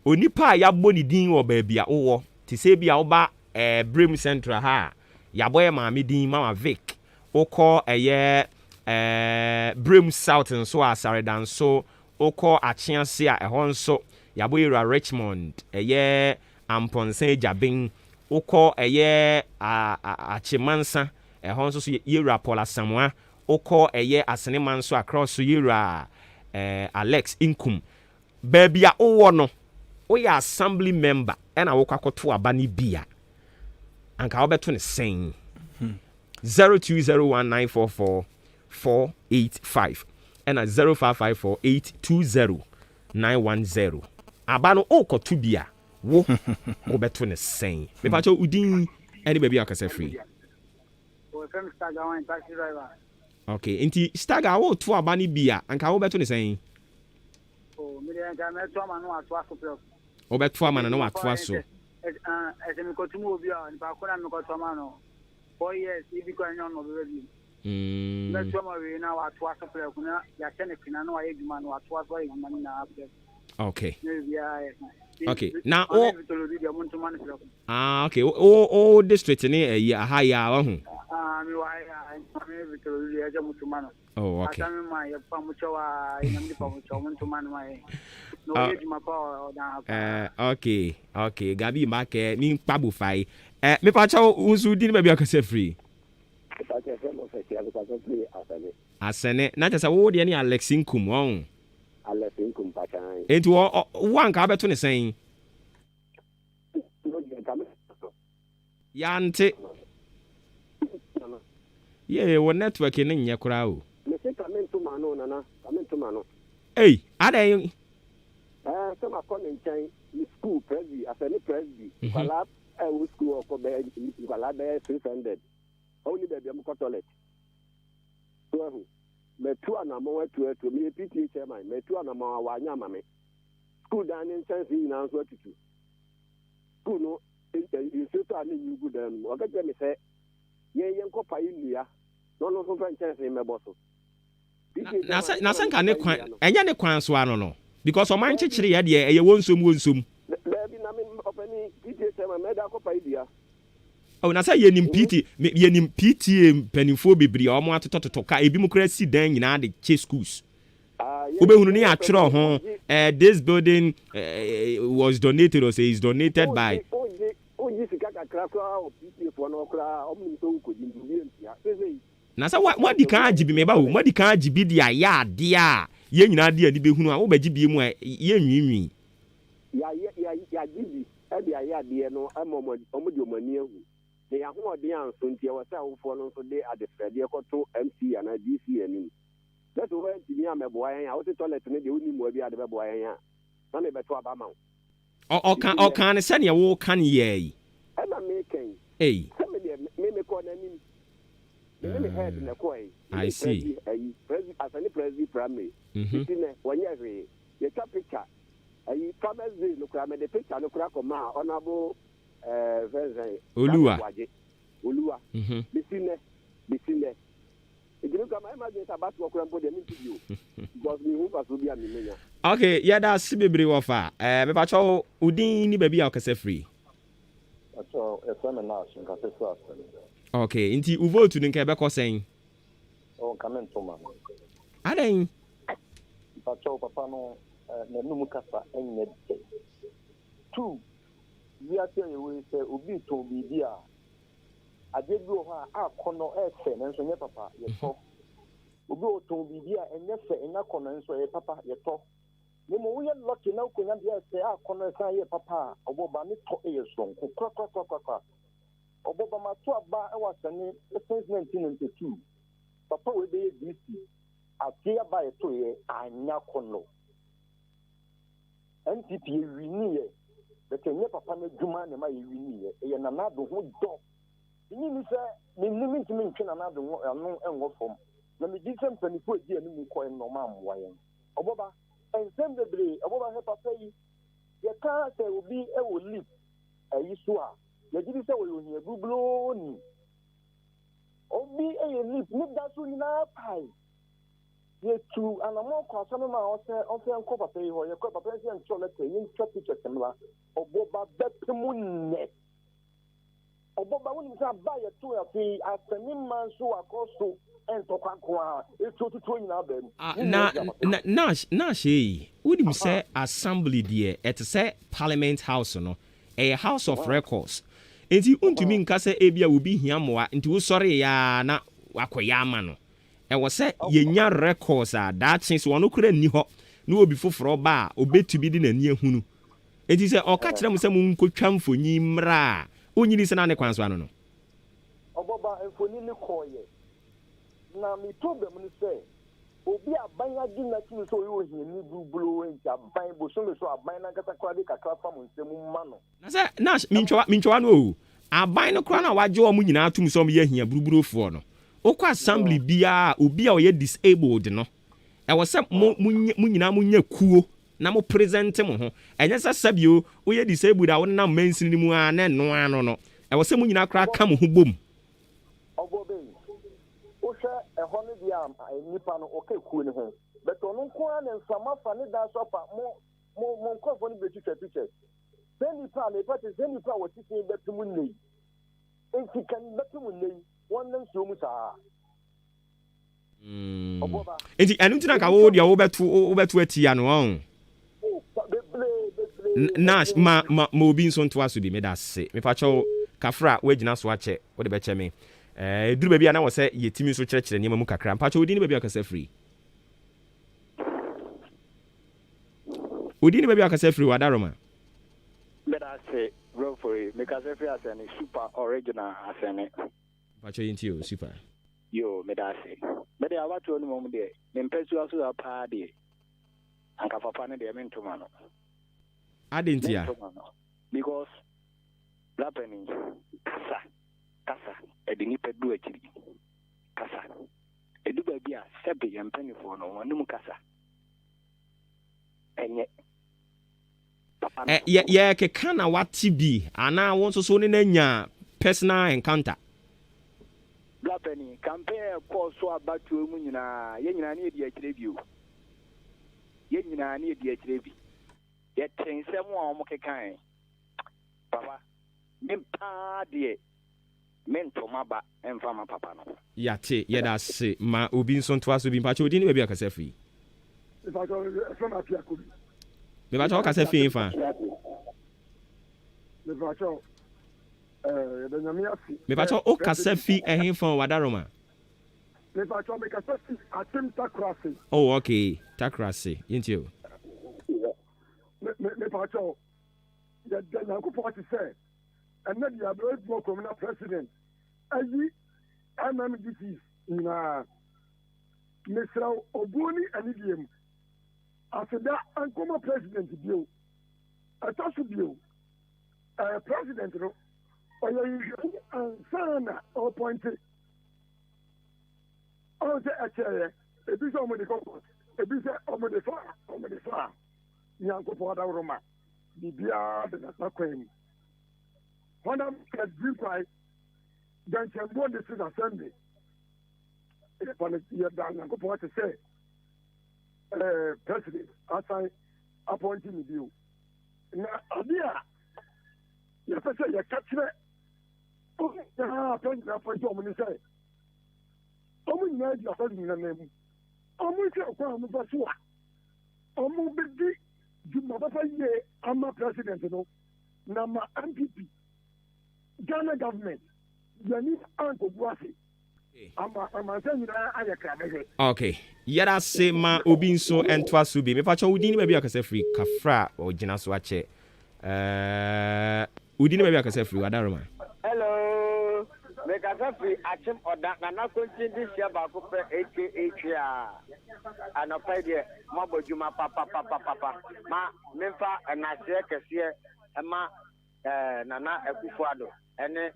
onipa a yɛabɔ ne din wɔ baabi a wowɔ, te sɛ ebi a woba ɛɛ Brem Central ha a, yɛabɔ yɛ maame din Mama Vic, wokɔ ɛyɛ ɛɛ Brem South nso a Asaredanso, wokɔ Akyease a ɛhɔ nso yɛabɔ yɛwura Richmond, ɛyɛ Amponsah Agyaben, wokɔ ɛyɛ Akyemansa, ɛhɔ nso so yɛwura Paul Asamoah, wokɔ ɛyɛ Asenema nso a Cross so yɛwura Alex Nkum. Baabi a wowɔ no, woyɛ assembly member ɛna wokɔ akɔto aba no bi a, anka wobɛto ne sɛn? 0201 485 ɛna 0554 820 910. Aba no wokɔto bi a, wo wobɛto ne sɛn? Mepakyɛ wo din ɛne baabi a wokasa firi. Wɔfrɛ me Staga Wine, taxi driver. Okay, nti Staga, woto aba no bi a, anka wobɛto ne sɛn? Oh, me deɛ nka mɛto ama no atoa so prɛko. Wobɛto ama no na watoa so. Ɛsɛ mekɔto mu obi a nipa ko na mekɔto ama no 4 years ebi kɔ ɛnyɛ ɔno ɔbɛba bi. Mɛto ama wei na watoa so prɛko na yɛahyɛ ne kena na wayɛ adwuma no, watoa so ayɛ adwuma no nyinaa prɛko. Na biribiara yɛ fine. Okay, na wo Vitolo deɛ montoma no prɛko. Ah, okay, wo district ne ɛyi aha yi a wahu. Ah, mewɔ ha yi a, ntoma Vitolo deɛ ɛsɛ motoma no. Oh, okay. Asame ma yɛpa mo kyɛw a, yɛnyam de pa mo kyɛw, montoma no ma yɛ. Na ɔyɛ adwuma pa ɔdan ha paa. Okay, Gabi Make mi nkpa bofai. Mepakyɛw, wo nso di ne baabi a wokasa firi. Asɛne na kyerɛ sɛ wo deɛ ne Alex Nkum ɔn. Alex Nkum Pakyan. Enti wo anka wobɛto ne sɛn? Yante. Yee, wo network ne nyɛ koraa o. Mese ka me ntoma no, Nana, ka me ntoma no. Ei, adɛn? Sɛ makɔ ne nkyɛn ne school Presby, Asɛne Presby, nkwalaa ɛwɔ school ɔkɔ bɛyɛ nkwalaa bɛyɛ 600. Ɔwo ni baabi a mokɔ toilet. So ahu, matu anammɔn atu atu, meyɛ PTA chairman, matu anammɔn a wanyɛ ama me. School dan ne nkyɛnsee nyinaa nso atutu. School no, nsuo tɔ a ne nyi gu dan no mu. Ɔka kyerɛ me sɛ yɛn yɛnkɔ pae nnua na ɔno nso mfa nkyɛnsee mmɛbɔ so. PTA Na sɛ nka ne kwan ɛnyɛ ne kwan so ano no because ɔman kyekyere yɛ deɛ ɛyɛ wɔn nsom wɔn nsom. Daabi, na me ɔpɛni PTA chairman mɛda akɔ pae dua. Oh, na sɛ yɛnim PT, yɛnim PTA mpanimfoɔ bebree a wɔn atotɔtotɔ ka, ebi mu koraa si dan nyinaa de kyɛ schools. Wobɛhunu ne yɛatwerɛ ho "This building was donated" or say is donated by. Wogye sika kakra koraa wɔ PTA foɔ no koraa, ɔmo nim sɛ wokɔdi nti obi antua seesei. Na sɛ wadi kan agye bi, meba o, moadi kan agye bi de ayɛ adeɛ a yɛn nyinaa de ani bɛhunu a, wobɛgye bie mu a yɛnwiinwii. Yɛayɛ, yɛagye bi de ayɛ adeɛ no ama ɔmo de ɔmo ani ahu na yɛahoɔden anso, nti ɛwɔ sɛ awofoɔ no nso de adesrɛdeɛ kɔto MC anaa DC anim na sɛ wɔantumi ammɛboa yɛn a, wote toilet no deɛ, wonni mmoa bi a de bɛboa yɛn a, na mebɛto aba ma wo. Ɔka ne sɛneɛ woka ne yɛ yi. Ɛna mekɛn Ei. sɛ me deɛ me mekɔ n'anim, me ne me head na ɛkɔɛ. I see. Ayi Presby, Asane Presby Primary. Nti nɛ wɔnyɛ hwee. Yɛtwa picture ayi Farmers Day no koraa, mede picture no koraa kɔmaa Honourable fɛnsɛn. Oluwa. Boagye Oluwa. Besi nɛ nti mi kura ma ɛma dwen sɛ abatoɔ koraa mpo deɛ menti bio because mehu mfasoɔ bi a memenya. Okay, yɛda ase bebree wɔ fa. Mepakyɛw, wo din ne baabi a wokasa firi. Akyɛ, yɛfrɛ me Nash, nkasa firi Asɛm. Okay, nti wo vote no nka ɛbɛkɔ sɛn? Ɔ nka me ntoma no. Adɛn? Mpakyɛw, papa no n'anum kasa nyɛ dɛ. Two, wiase a yɛwɔ yi, sɛ obi tɔn biribi a, adeɛ bi wɔ hɔ a akɔnɔ ɛfɛ nanso nyɛ papa, yɛtɔ. Obi wɔ tɔn biribi a ɛnyɛ fɛ, ɛnyɛ akɔnɔ nso ɛyɛ papa, yɛtɔ. Na mmom woyɛ lucky na wokɔnya deɛ ɛsɛ akɔnɔ ɛsan yɛ papa a, ɔbɔ ba ne tɔ yɛ soronko korakorakorakora. Ɔbɔ ba ma to aba ɛwɔ Asɛne since 1992. Papa wei bɛyɛ DC. Afe aba yɛtoeɛ anya akɔnɔ. NPP yɛwiniiɛ, bɛtɛ nyɛ papa no adwuma na ɛma yɛwiniiɛ, ɛyɛ Nana Addo ho dɔ. Menni ni sɛ menni mentumi ntwe Nana Addo ano nwɔ fam, na megye sɛ mpanimfoɔ adi anim kɔɛ no na ɔma mmoa yɛn. Ɔbɔba nsɛm bebree ɔbɔba hwɛ papa yi, yɛka sɛ obi wɔ LEAP ayi so a, yɛgye di sɛ wɔyɛ ohia bubulooni. Obi yɛ LEAP ne da so nyinaa pae. Yɛtu anammɔn kɔ asɛm ma ɔsɛ ɔsɛ nkɔ papa yi hɔ. Yɛkɔ papa yi sɛ yɛntwerɛ letter, yɛntwa pictures mmra. Ɔbɔba bɛpem nnɛ. Ɔbɔba, wonim sɛ aba yɛto afei asɛne ma nso akɔ so ntɔkwa nko a ɛtuo tutuo nyinaa baa mu. Na Nash ei, wonim sɛ assembly deɛ ɛte sɛ parliament house no, ɛyɛ house of records, nti wontumi nka sɛ ebi a obi hia mmoa nti wosɔre ya na wakɔyɛ ama no. Ɛwɔ sɛ yɛnya records a daakye sɛ ɔno koraa nni hɔ na obi foforɔ ba a, ɔbɛtumi de n'ani ahunu. Enti sɛ ɔka kyerɛ mo sɛ monkɔtwa mfoni mmra a, wonnye nni sɛ na ne kwan so ano no? Ɔbɔba mfoni no kɔeɛ. Na me problem ne sɛ, obi a aban agye no atum sɛ ɔyɛ ohiani buruburoo enti aban, bosome so aban no ankasa koraa de kakra fa mo nsam ma no. Na sɛ, Nash, mentwa mentwa w'ano o, aban no koraa no a wɔagye wɔn nyinaa atom sɛ wɔyɛ ahia buruburofoɔ no, wokɔ assembly biara a, obi a ɔyɛ disabled no, ɛwɔ sɛ mo, mo, mo nyinaa monya kuo na mo present mo ho. Ɛnyɛ sɛ sɛbi o, woyɛ disabled a wonenam mansini no mu ara na ɛno ara no no. Ɛwɔ sɛ mo nyinaa koraa ka mo ho bom. Ɔbɔ bɛyi, wohwɛ ɛhɔ no deɛ a, nnipa no wɔka kuo no ho, but ɔno nko ara na mframa fa ne dan so afa, mo, mo, mo nkorɔfoɔ no bɛtwitwa pictures. Sɛ nnipa a, mepa kyɛ, sɛ nnipa a wɔte se bɛpem nnɛ yi, nti kan bɛpem nnɛ yi, wɔnna nsuo mu saa. Mm. Nti ɛno nti na nka wo deɛ wobɛto wobɛto atia no ɔn. Nash ma ma ma obi nso ntoa so bi meda ase mepakyɛw kafra woagyina so akyɛ wode bɛkyɛ me ɛɛ duru baabi a na wɔ sɛ yɛtumi nso kyerɛkyerɛ nneɛma mu kakra mpakyɛw odin ne baabi a kasa firi. Odin ne baabi a kasa firi wɔ Adaroma. Meda ase brofori mekasa firi asɛne super original asɛne. Mpakyɛw yɛntie o super. Yoo meda ase. Me deɛ abatoɔ no mmom deɛ me mpɛsua so ha paa deɛ anka papa no deɛ mento ma no. Adɛn ntia? Mento ma no because bra panin kasa kasa ɛde nipa du akyiri kasa ɛdu baabi a sɛbe yɛn mpanifoɔ no wɔn anim kasa ɛnyɛ. Ɛ yɛ yɛrekeka na wate bi anaa wo nso so wo ne no anya personal encounter? Bra panin, campaign a ɛkɔɔ so abatoɔ mu nyinaa, yɛn nyinaa na yɛdi akyire bi o. Yɛn nyinaa na yɛdi akyire bi. Yɛtee nsɛm a wɔkekaeɛ. Papa, me paa deɛ, mento m'aba mfa mma papa no. Yɛate, yɛda ase. Ma obi nso ntoa so bi. Mpakyɛ wo din ne baabi a wokasa firi? Mepakyɛ yɛfrɛ me Apia Kobi. Mepakyɛ wokasa firi hefa? Mepakyɛ ɛɛ yɛda Nyame ase. Mepakyɛ wokasa fi ɛhefa o Wadaroma? Mepakyɛ mekasa fi Akyem Takorase. Oh okay, Takorase. Yɛntie o. Me me mepakyɛ yɛda Nyankopɔn ase sɛ ɛnɛ deɛ abɛyɛ adwuma kurom na president ayi MMDCs nyinaa. Mesrɛ wo obuo ne anidie mu, aseda nkɔma president bio. Ɛtɔ so bio, ɛɛ president no ɔyɛ nhwehwɛmu ansa na ɔpɔnte. Ɔn sɛ ɛkyɛeɛ, ebi sɛ wɔde kɔ court, ebi sɛ wɔde fa a wɔde fa a. Nyankopɔn adaworoma, biribiara da n'akwan mu. Honam adwiri kwae, dɛnkyɛmboɔ District Assembly. Yɛfa no yɛda Nyankopɔn ase sɛ eh, president asan apɔnte me bio. Na ade a yɛpɛ sɛ yɛka kyerɛ wɔn nyinaa president apɔnte wɔn ne sɛ wɔn nyinaa gyina president nan mu. Wɔn nhwɛ ɔkwan a wɔfa so a wɔbɛdi dwuma papa yie ama president no na ma NPP Ghana government yɛni ankɔgu ase. Ama amansan nyinaa ayɛ krabɛhwɛ. Ok yɛdase ma obi nso ntoa so bi mepakyɛw wo din ne baabi a ɔkasa firi kafra a ɔgyina so akyɛ ɛɛɛ wo din ne baabi a ɔkasa firi wadaroma. Hello, mekasa firi Akyem Ɔda, Nana Konkyin de hyia baako pɛ aka Tweaa. Anɔpa yi deɛ moabɔ adwuma papapapapa. Ma memfa nnaseɛ kɛseɛ ma eh, Nana Akufo Addo ɛne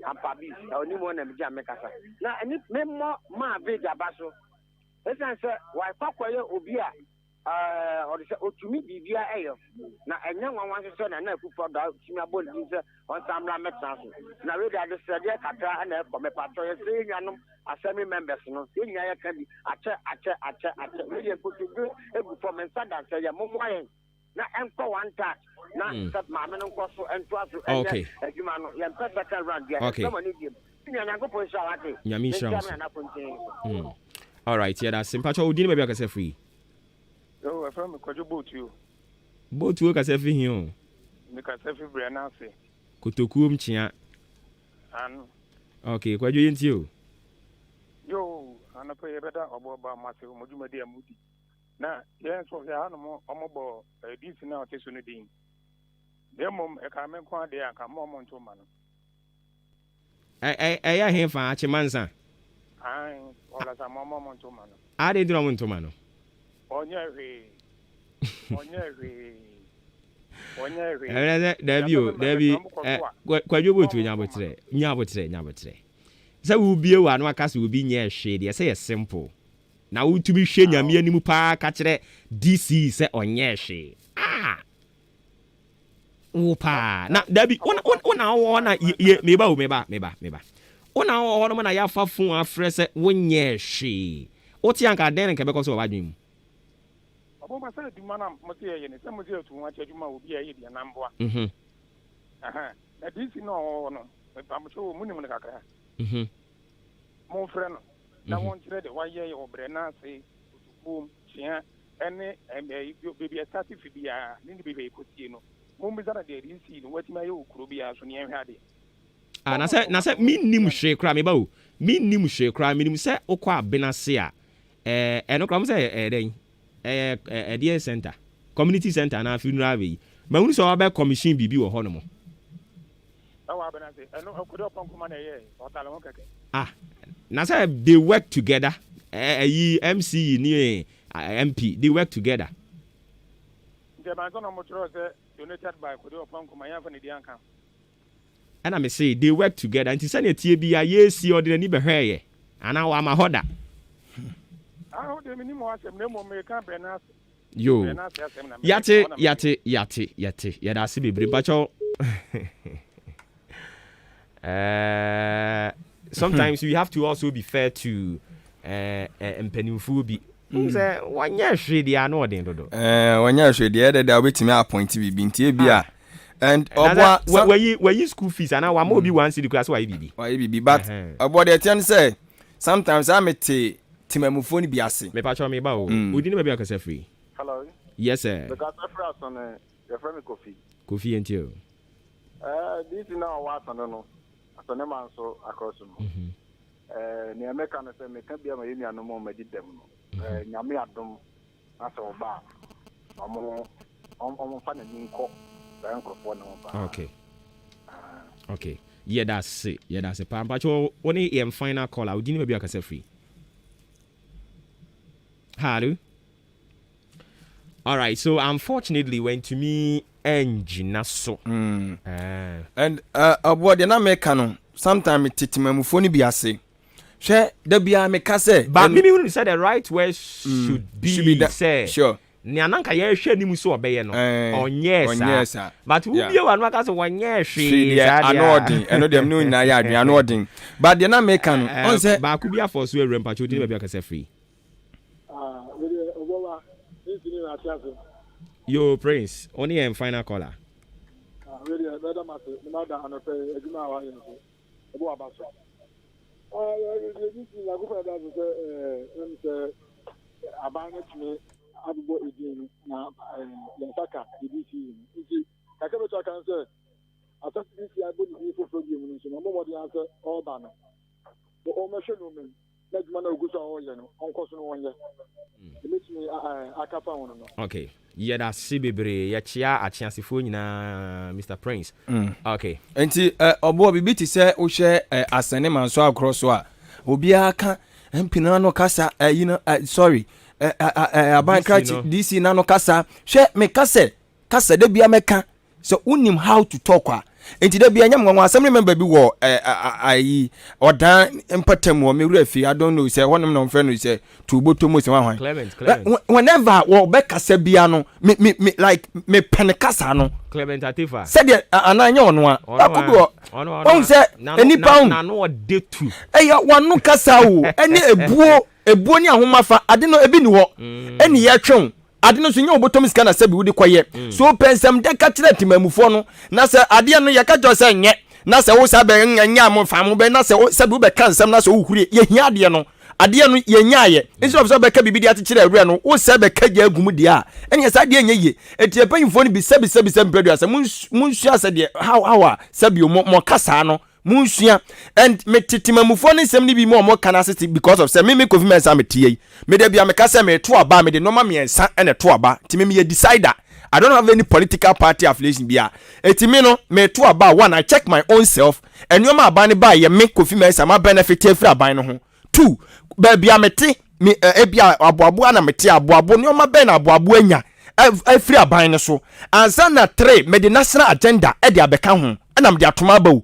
Ampabi, ɔne mu na megye a mekasa. Na ɛne memmɔ maa Vig aba so. Ɛsiane sɛ wakɔ akɔyɛ obi a eh, ɔde sɛ ɔtumi biribia ɛyɔ. Na ɛnyɛ nwanwa nso sɛ Nana Akufo Addo atumi abɔ ne din sɛ ɔnsan mmra mmɛtena so. Na wei de adesrɛdeɛ kakra na ɛkɔ. Mepatɔ yɛsrɛ yɛn nuanom assembly members no, yɛn nyinaa yɛka bi, akyɛ, akyɛ, akyɛ, akyɛ. Wei deɛ nkotodwe egu fam, nsa da nsɛ yɛ, mommoa yɛn. na ɛnkɔ one touch na hmm. sɛ maame no nkɔ so ntoa so ɛnyɛ adwuma no yɛmpɛ second round bia yɛsrɛ mo ne diem nua nyankopɔn nhyira wate nyame nhyira wo so hmm. alright yɛda ase mpakyɛ wo din ne baabi akasa firi Yo, ɛfrɛ me Kwadwo Botuo. Botuo kasa firi he o? Mekasa firi Brɛ no ase. Kotokuo mkyea. Ano. Ok, Kwadwo yɛntie o. Yo, Anɔpa yi yɛbɛda ɔbɔ ba mo ase wɔ mo dwumadi a modi. Na yɛn nso yɛ hanom ɔmo bɔ DC no a ɔte so no din. Na mmom ɛka me nko adeɛ a anka mo ɔmo nto mma no. Ɛyɛ hefa Akyemansa? Ae, ɔlasa mo ɔmo ɔmo nto mma no. Ade nti na ɔmo nto ma no? Ɔnyɛ hwee. Ɔnyɛ hwee. Ɔnyɛ hwee. Ɛyɛ sɛ dabi o, dabi ɛ Kwadwo Botu nya abotrɛ, nya abotrɛ, nya abotrɛ. Sɛ wobie w'ano aka sɛ obi nyɛɛ hwee deɛ sɛ yɛ simple. Na wotumi hwɛ Nyame anim paa ka kyerɛ DC sɛ ɔnyɛɛ hwee. Ah! Wo paa. Na dabi, wo wo na wowɔ hɔ na yɛ meba o, meba, meba, meba. Wo na wowɔ hɔ nom na yɛafa phone afrɛ sɛ wonyɛɛ hwee. Wote anka dɛn na nka ɛbɛkɔ so wɔ w'adwene mu? Ɔbɔ ma sɛ adwuma no a mo se yɛyɛ no, sɛ mo se yɛtu ho akyɛ adwuma a obi a ɛyɛ bi anaa mboa. Aha. Na DC no a ɔwɔ hɔ no, mepamokyɛw o, monim no kakra? Momfrɛ no na wɔnkyerɛ deɛ wayɛ wɔ brɛ no ase, kotokuom, kyea, ɛne baabi a ɛstate fi biara ne ne baabi a ɛkɔsie no. Mommisa no deɛ DC no watumi ayɛ wɔ kuro biara so na yɛnhwɛ adeɛ. Ah, na sɛ, na sɛ mennim hwee koraa, meba o, mennim hwee koraa, menim sɛ wokɔ Abena ase a, ɛɛ, ɛno koraa, wɔn sɛ ɛyɛ dɛn? Ɛyɛ ɛdeɛn center? Community center anaa funeral wei? Mahunu sɛ wɔabɛ commission biribi wɔ hɔ nom. Ɛwɔ Abena ase, ɛno Ɔkɔdeɛ Ɔpɔnkoma na ɛyɛɛ, ɔtale ho kɛkɛ. Ah, na sɛ they work together, ɛyi MCE ne MP, they work together. Nti ɛbaa sɛ na wɔtwerɛɛ sɛ donated by Kodeɛ Ɔpɔnkoma, yɛamfa ne din anka ho. Ɛna me se they work together nti sɛnea ɛteɛ biara yɛresie ɔde n'ani bɛhwɛɛyɛ anaa wama hɔ da. Ah wo deɛ menim hɔ asɛm na mmom meka brɛ no ase. Yoo Brɛ no ase asɛm na meka yate hɔ na mete. yate yate yɛte yɛda ase bebree mpakyɛw eh, sometimes we have to also be fair to eh, eh, mpanimfoɔ bi mm. sɛ wɔnyɛ hwee deɛ ano ɔden dodo. Eh, wɔnyɛ hwee deɛ ɛdɛ deɛ wobɛtumi appoint biribi nti ebi a ah. and ɔboa wayi wayi school fees anaa wama obi one cedi koraa sɛ wayɛ biribi. Wayɛ biribi but ɔboa deɛ ɛteɛ no sɛ sometimes a mete temamufoɔ no bi ase. Mepakyɛw meba o. Mm. Wodi ne baabi akasa firi. Hello. Yes sir. Mekasa firi Asɔne. Yɛfrɛ me Kofi. Kofi yɛntie o. Eh, DC na ɔwɔ Asɔne no, Asɔne man so akɔ so no. Mm-hmm. Eh, nea meka no sɛ meka bi ama yɛn nuanom a wɔadi dɛm no. Mm-hmm. Eh, Nyame adom na sɛ ɔba a, ɔmo ɔmo mfa n'ani nkɔ saa nkurɔfoɔ no ho paa. Okay. Ah. Okay. Yɛda ase, yɛda ase paa. Mpakyɛ wo ne yɛn final call a, wodi ne baabi akasa firi. Hello. All right, so unfortunately, wantumi angyina so. Mm. Ah. And ɔboɔ deɛ na meka no, sometimes mete temamufoɔ no bi ase. Hwɛ, da biara meka sɛ. But mimi hunu sɛ the right way mm, should be, should be that, sɛ. Sure. Nea na nka yɛhwɛ anim sɛ ɔbɛyɛ no, eh, ɔnyɛɛ saa. But wobie yeah. w'ano aka sɛ wɔnyɛɛ hwee saa deɛ. Ano ɔden, ɛno deɛ mene nyinaa yɛ adwene, ano ɔden. But deɛ na meka no, ɔn sɛ. Baako bi afɔ so awura mpakyɛ odi ne baabi akasa firi. Ah, me deɛ ɔbɔba, mentumi nate ase. Yo Prince, wo ne yɛn final caller. Ah, me deɛ mɛda mo ase na mada anɔpɛ yi adwuma a wayɛ nso ɛbɔ waba so. Ah, yɛ yɛ bi si Nyankopɔn ɛda ase sɛ ɛɛ ɛm sɛ aban no tumi abobɔ edin no na ɛɛ yɛn nsa ka ebi si yi no nti kakra bɛtɔ aka no sɛ asase bi si abɔ ne din foforɔ bi mu no nso no ɔmmɔ mmɔden asɛ ɔreba no wɔmmɛhwɛ nneɛma mu. na adwuma no a ogu so a ɔreyɛ no, ɔnkɔ so na ɔnyɛ. Ɛbɛtumi aka fa ho no no. Okay. Yɛda ase bebree. Yɛkyea akyeasefoɔ nyinaa, Mister Prince. Mm. Okay. Nti ɔboɔ biribi te sɛ wohwɛ asɛne manso agorɔ so a obiara ka MP no ano kasa ɛyi no sorry aban krakye DC n'ano kasa hwɛ meka sɛ kasa da bia mɛka sɛ wonim how to talk a nti da bia nyɛ nwanwa assembly member bi wɔ ayi ɔdan mpɔtam wɔ me wura fi I don't know sɛ hɔnom na ɔmfrɛ no sɛ tuoboto mu sɛ hwan Clement Clement whenever wɔbɛkasa bia no me me me like me pɛ ne kasa no Clement Atefa sɛdeɛ anaa nyɛ ɔno a baako bi wɔ ɔhu sɛ nipa ho n'ano ɔde tu ɛyɛ wano kasa o ɛne ebuo ebuo ne ahomafa ade no ebi ni hɔ ɛne yɛtwe Ade no nso nyɛ wo bɔtɔm sika na sɛbi wode kɔyɛ. Mm. So pɛ nsɛm dɛ ka kyerɛ temamufoɔ no na sɛ adeɛ no yɛka kyerɛ sɛ nyɛ na sɛ wo saa bɛ nyɛ a mo fa mo bɛ na sɛ sɛbi wobɛka nsɛm na sɛ wohuri yɛhia adeɛ no adeɛ no yɛnyaayɛ mm. instead of sɛ wobɛka biribi de akyekyere awura no wo sɛ bɛka gya agu mu deɛ a ɛneɛ saa adeɛ nyɛ yie ɛti ɛpanyimfoɔ no bi sɛbi sɛbi sɛ mprɛdua sɛ monsua sɛ deɛ how how a sɛbi mo mo kasaa no. Monsua. And mete temamufoɔ no nsɛm no bi mu a wɔka no ase te because of sɛ me me Kofi Mensah mete yei. Me da bia meka sɛ meto aba a mede nnoɔma mmiɛnsa na ɛto aba. Nti me meyɛ decider. I don't have any political party affiliation bia. Eti me no meto aba a one I check my own self. Nnoɔma aban no baeɛ me Kofi Mensah ma benefit afiri aban no ho. 2, baabi a mete, me ɛ, ebi a aboaboa na mete aboabo, nneɛma bɛn na aboaboa anya afiri aban no so ansa na 3, mede national agenda de abɛka ho ɛna mede atom aba o.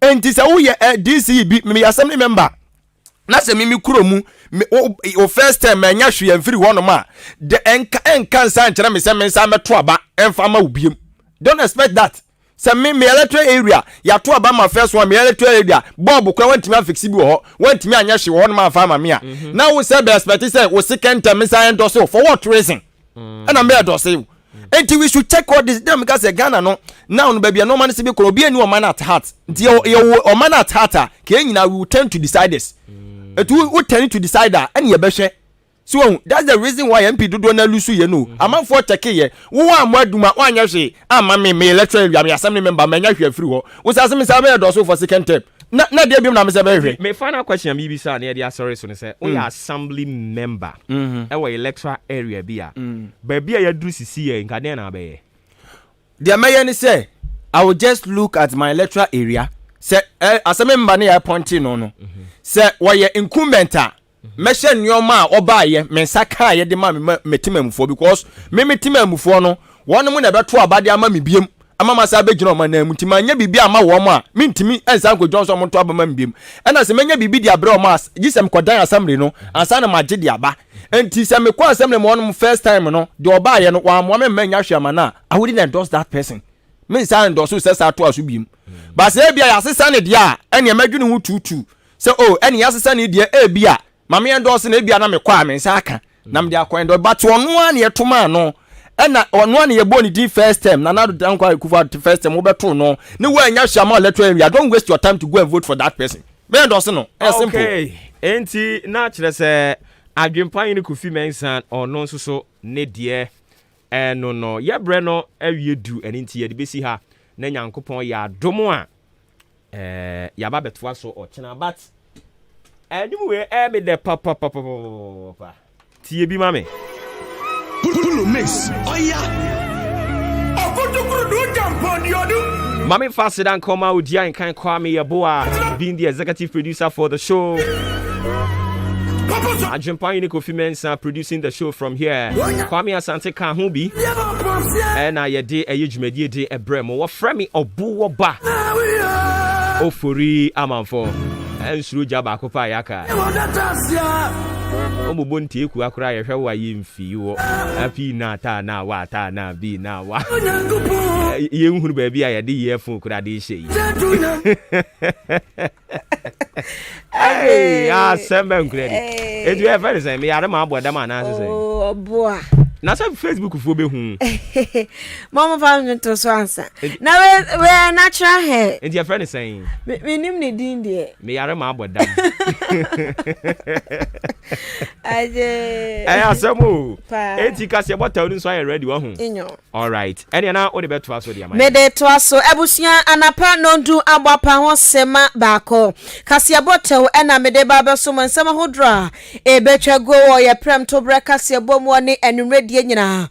Enti sɛ woyɛ ɛ, DCE bi, meyɛ assembly member na sɛ mimi kuro mu me, o, o first term manya hwee amfiri hɔnom a, de ɛnka ɛnka nsa nkyerɛ me sɛ me nsa mɛto aba ɛmfa ma wo biem. Don't expect that. Sɛ me me electoral area yɛato aba ma first one me electoral area bulb koraa wantumi anfixe bi wɔ hɔ wantumi anyɛ hwee wɔ hɔ nom amfa ama me a mhm. na wo sɛ bɛ expect sɛ wo second term nsa endorse wo for what reason mm. ɛna mbɛ endorse wo nti we should check all this dem ka sɛ Ghana no now no baabi a nneɛma no si bi kɔ obi ani ɔman at heart nti yɛ yɛ ɔman at heart a kɛn nyinaa we will turn to decide this etu wo turn to decide a ɛna yɛbɛhwɛ. So wahu? That's the reason why MP dodoɔ no alusu yɛ no. Amanfoɔ kyɛke yɛ. Wo woammɔ adwuma, woanyɛ hwee amma me, meyɛ electoral area, meyɛ assembly member, manya hwee afiri hɔ. Wo saa se me saa bɛyɛ dɔso for second term. Na, na deɛ biom na me sɛ bɛhwehwɛ? Me final question a mebisa a na yɛde asɔre so ne sɛ, woyɛ assembly member wɔ electoral area bi a, baabi a yɛaduru sisi yɛ yi, nka deɛn na wobɛyɛ? Deɛ mɛyɛ ne sɛ, I will just look at my electoral area, sɛ ɛ, assembly member no yɛ appointee no no, sɛ wɔyɛ incumbent a, Mɛhyɛ nnoɔma a ɔbaeɛ me nsa kaeɛ de ma me me temamufoɔ because me me temamufoɔ no wɔnom na ɛbɛto aba de ama me biem ama masa abɛgyina wɔn anan mu nti manyɛ biribi ama wɔn a mentumi nsan nkɔgyina sɛ wɔn nto aba ma me biem ɛna sɛ mɛnya biribi de abrɛ wɔn a gye sɛ mekɔdan assembly no ansa na magye de aba nti sɛ mekɔ assembly ma wɔnom first time no deɛ ɔbaeɛ no wɔamoa me mma nya hwee ama no a I wouldn't endorse that person mensan endorse sɛ saa toa so biem ba sɛ ebia yɛasesa ne deɛ a ɛneɛ mɛdwene ho tuutuu Sɛ oh ɛne yɛasesa ne deɛ ebia ma me endorse no ebia na mekɔ a me nsa aka na mede akɔ endorse but ɔno ara na yɛto maa no ɛna ɔno ara na yɛbɔɔ ne din first term Nana Addo Dankwa Akufo-Addo first term wobɛtoo no ne woannya hwee ama electoral area don't waste your time to go and vote for that person me endorse no ɛyɛ simple. Okay, enti na kyerɛ sɛ Adwempa Hene Kofi Mensah ɔno nso so ne deɛ ɛno no yɛbrɛ no awie du ɛno nti yɛde bɛsi ha na Nyankopɔn yɛ adom a Eh, yaba bɛtoa so ɔkyena but ɛnwom wei ɛyɛ me dɛ papapapapapa. Tie bi ma me. Pulu mix ɔya. Okutukurudu jampɔn Mame fa aseda nkɔma Odia Nkan Kwame Yeboah being the executive producer for the show. Adwempa Yini Kofi Mensah producing the show from here. Kwame Asante ka ho bi. Ɛna yɛde ɛyɛ dwumadie de ɛbrɛ mo. Wɔfrɛ me Ɔbo Wɔba. Ofori Amanfo. Ɛnsuro gya baako pa a yɛaka. Ɔmobɔ ntiekua koraa yɛhwɛ wo a yɛmfii wɔ. Pii na taa na wa taa na bi na wa. Yɛnhunu baabi a yɛde earphone koraa de hyɛ yi. Hey, asɛm bɛ nkura ni. Eti yɛ fɛ ne sɛn meyare ma abɔ dam anaasɛ sɛn. Oh, ɔboa. Na sɛ Facebook foɔ bɛ hu. Mo mo fa no to so ansa. Na we we natural hair. Eti yɛ fɛ ne sɛn. Me me nim ne din deɛ. Meyare ma abɔ dam. Aje. Ɛyɛ asɛm o. Eti kaseɛ bɔtɛw no nso ayɛ ready wahu. Inyo. Alright, ɛneɛ na wode bɛtoa so de ama yɛn. Mede toa so, abusua, anapa nnɔndu abɔ apa ho sema baako. Kaseɛbɔ tɛw na mede ba abɛso mo nsɛm ahodoɔ a ɛbɛtwa guo wɔ yɛ prɛmtoberɛ kaseɛbɔ mu ne anwummerɛ deɛ nyinaa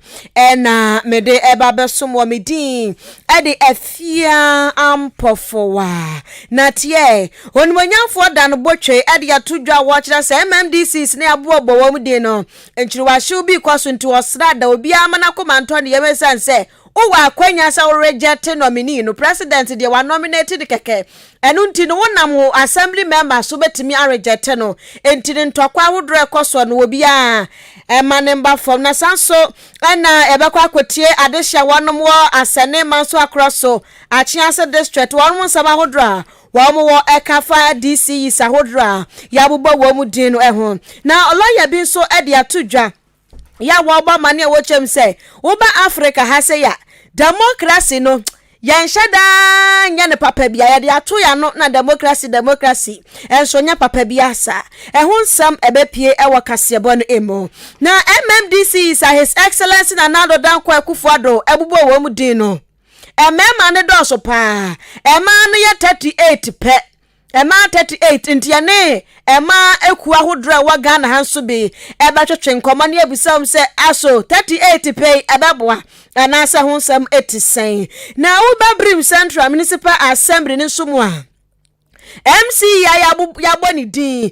na mede ɛba abɛso mo. Me din de Afia Ampɔfowa. Na tiɛ, Onimuonyamfoɔ Dan Botwe de ato dwa a wɔkyerɛ sɛ MMDCs ne aboɔbɔ wɔn din no Nkyirewaahyew bi rekɔ so nti ɔsra da obiara ma n'akoma ntɔ ne yam esiane sɛ wowɔ akwanya sɛ wo reject nominee no, president deɛ wa nominate no kɛkɛ ɛno nti no wonam wo assembly member so bɛtumi a reject no nti no ntɔkwa ahodoɔ ɛkɔ soɔ no obiara ɛma ne mba fam na san so ɛna ɛbɛkɔ akɔtie adehyeɛ wɔnom wɔ asɛne manso akorɔ so Akyease district wɔnom nsɛm ahodoɔ a Wɔn wɔ ɛka fa DCEs ahodoɔ a yɛabobɔ wɔn din no ho. Na lɔya bi nso de ato dwa yɛ a wɔrebɔ amanneɛ a wɔkyerɛ mu sɛ woba Africa ha sei a, democracy no yɛnhyɛ daa nyɛ no papa bia, yɛde ato yɛn ano na democracy democracy nso nyɛ papa bia saa. Ɛho nsɛm ɛbɛpie wɔ kaseɛbɔ no mu. Na MMDCs a His Excellency Nana Addo Dankwa Akufo-Addo bobɔ wɔn din no, Mmarima no dɔɔso paa. Mmaa no yɛ 38 pɛ. Mmaa 38 nti yɛne mmaa akuo ahodoɔ a ɛwɔ Ghana ha nso bi ɛbɛtwetwe nkɔmmɔ ne abisa wɔn sɛ aso 38 pɛ yi ɛbɛboa anaasɛ ho nsɛm ɛte sɛn. Na woba Birim Central Municipal Assembly no nso mu a, MC yi a yɛabɔ ne din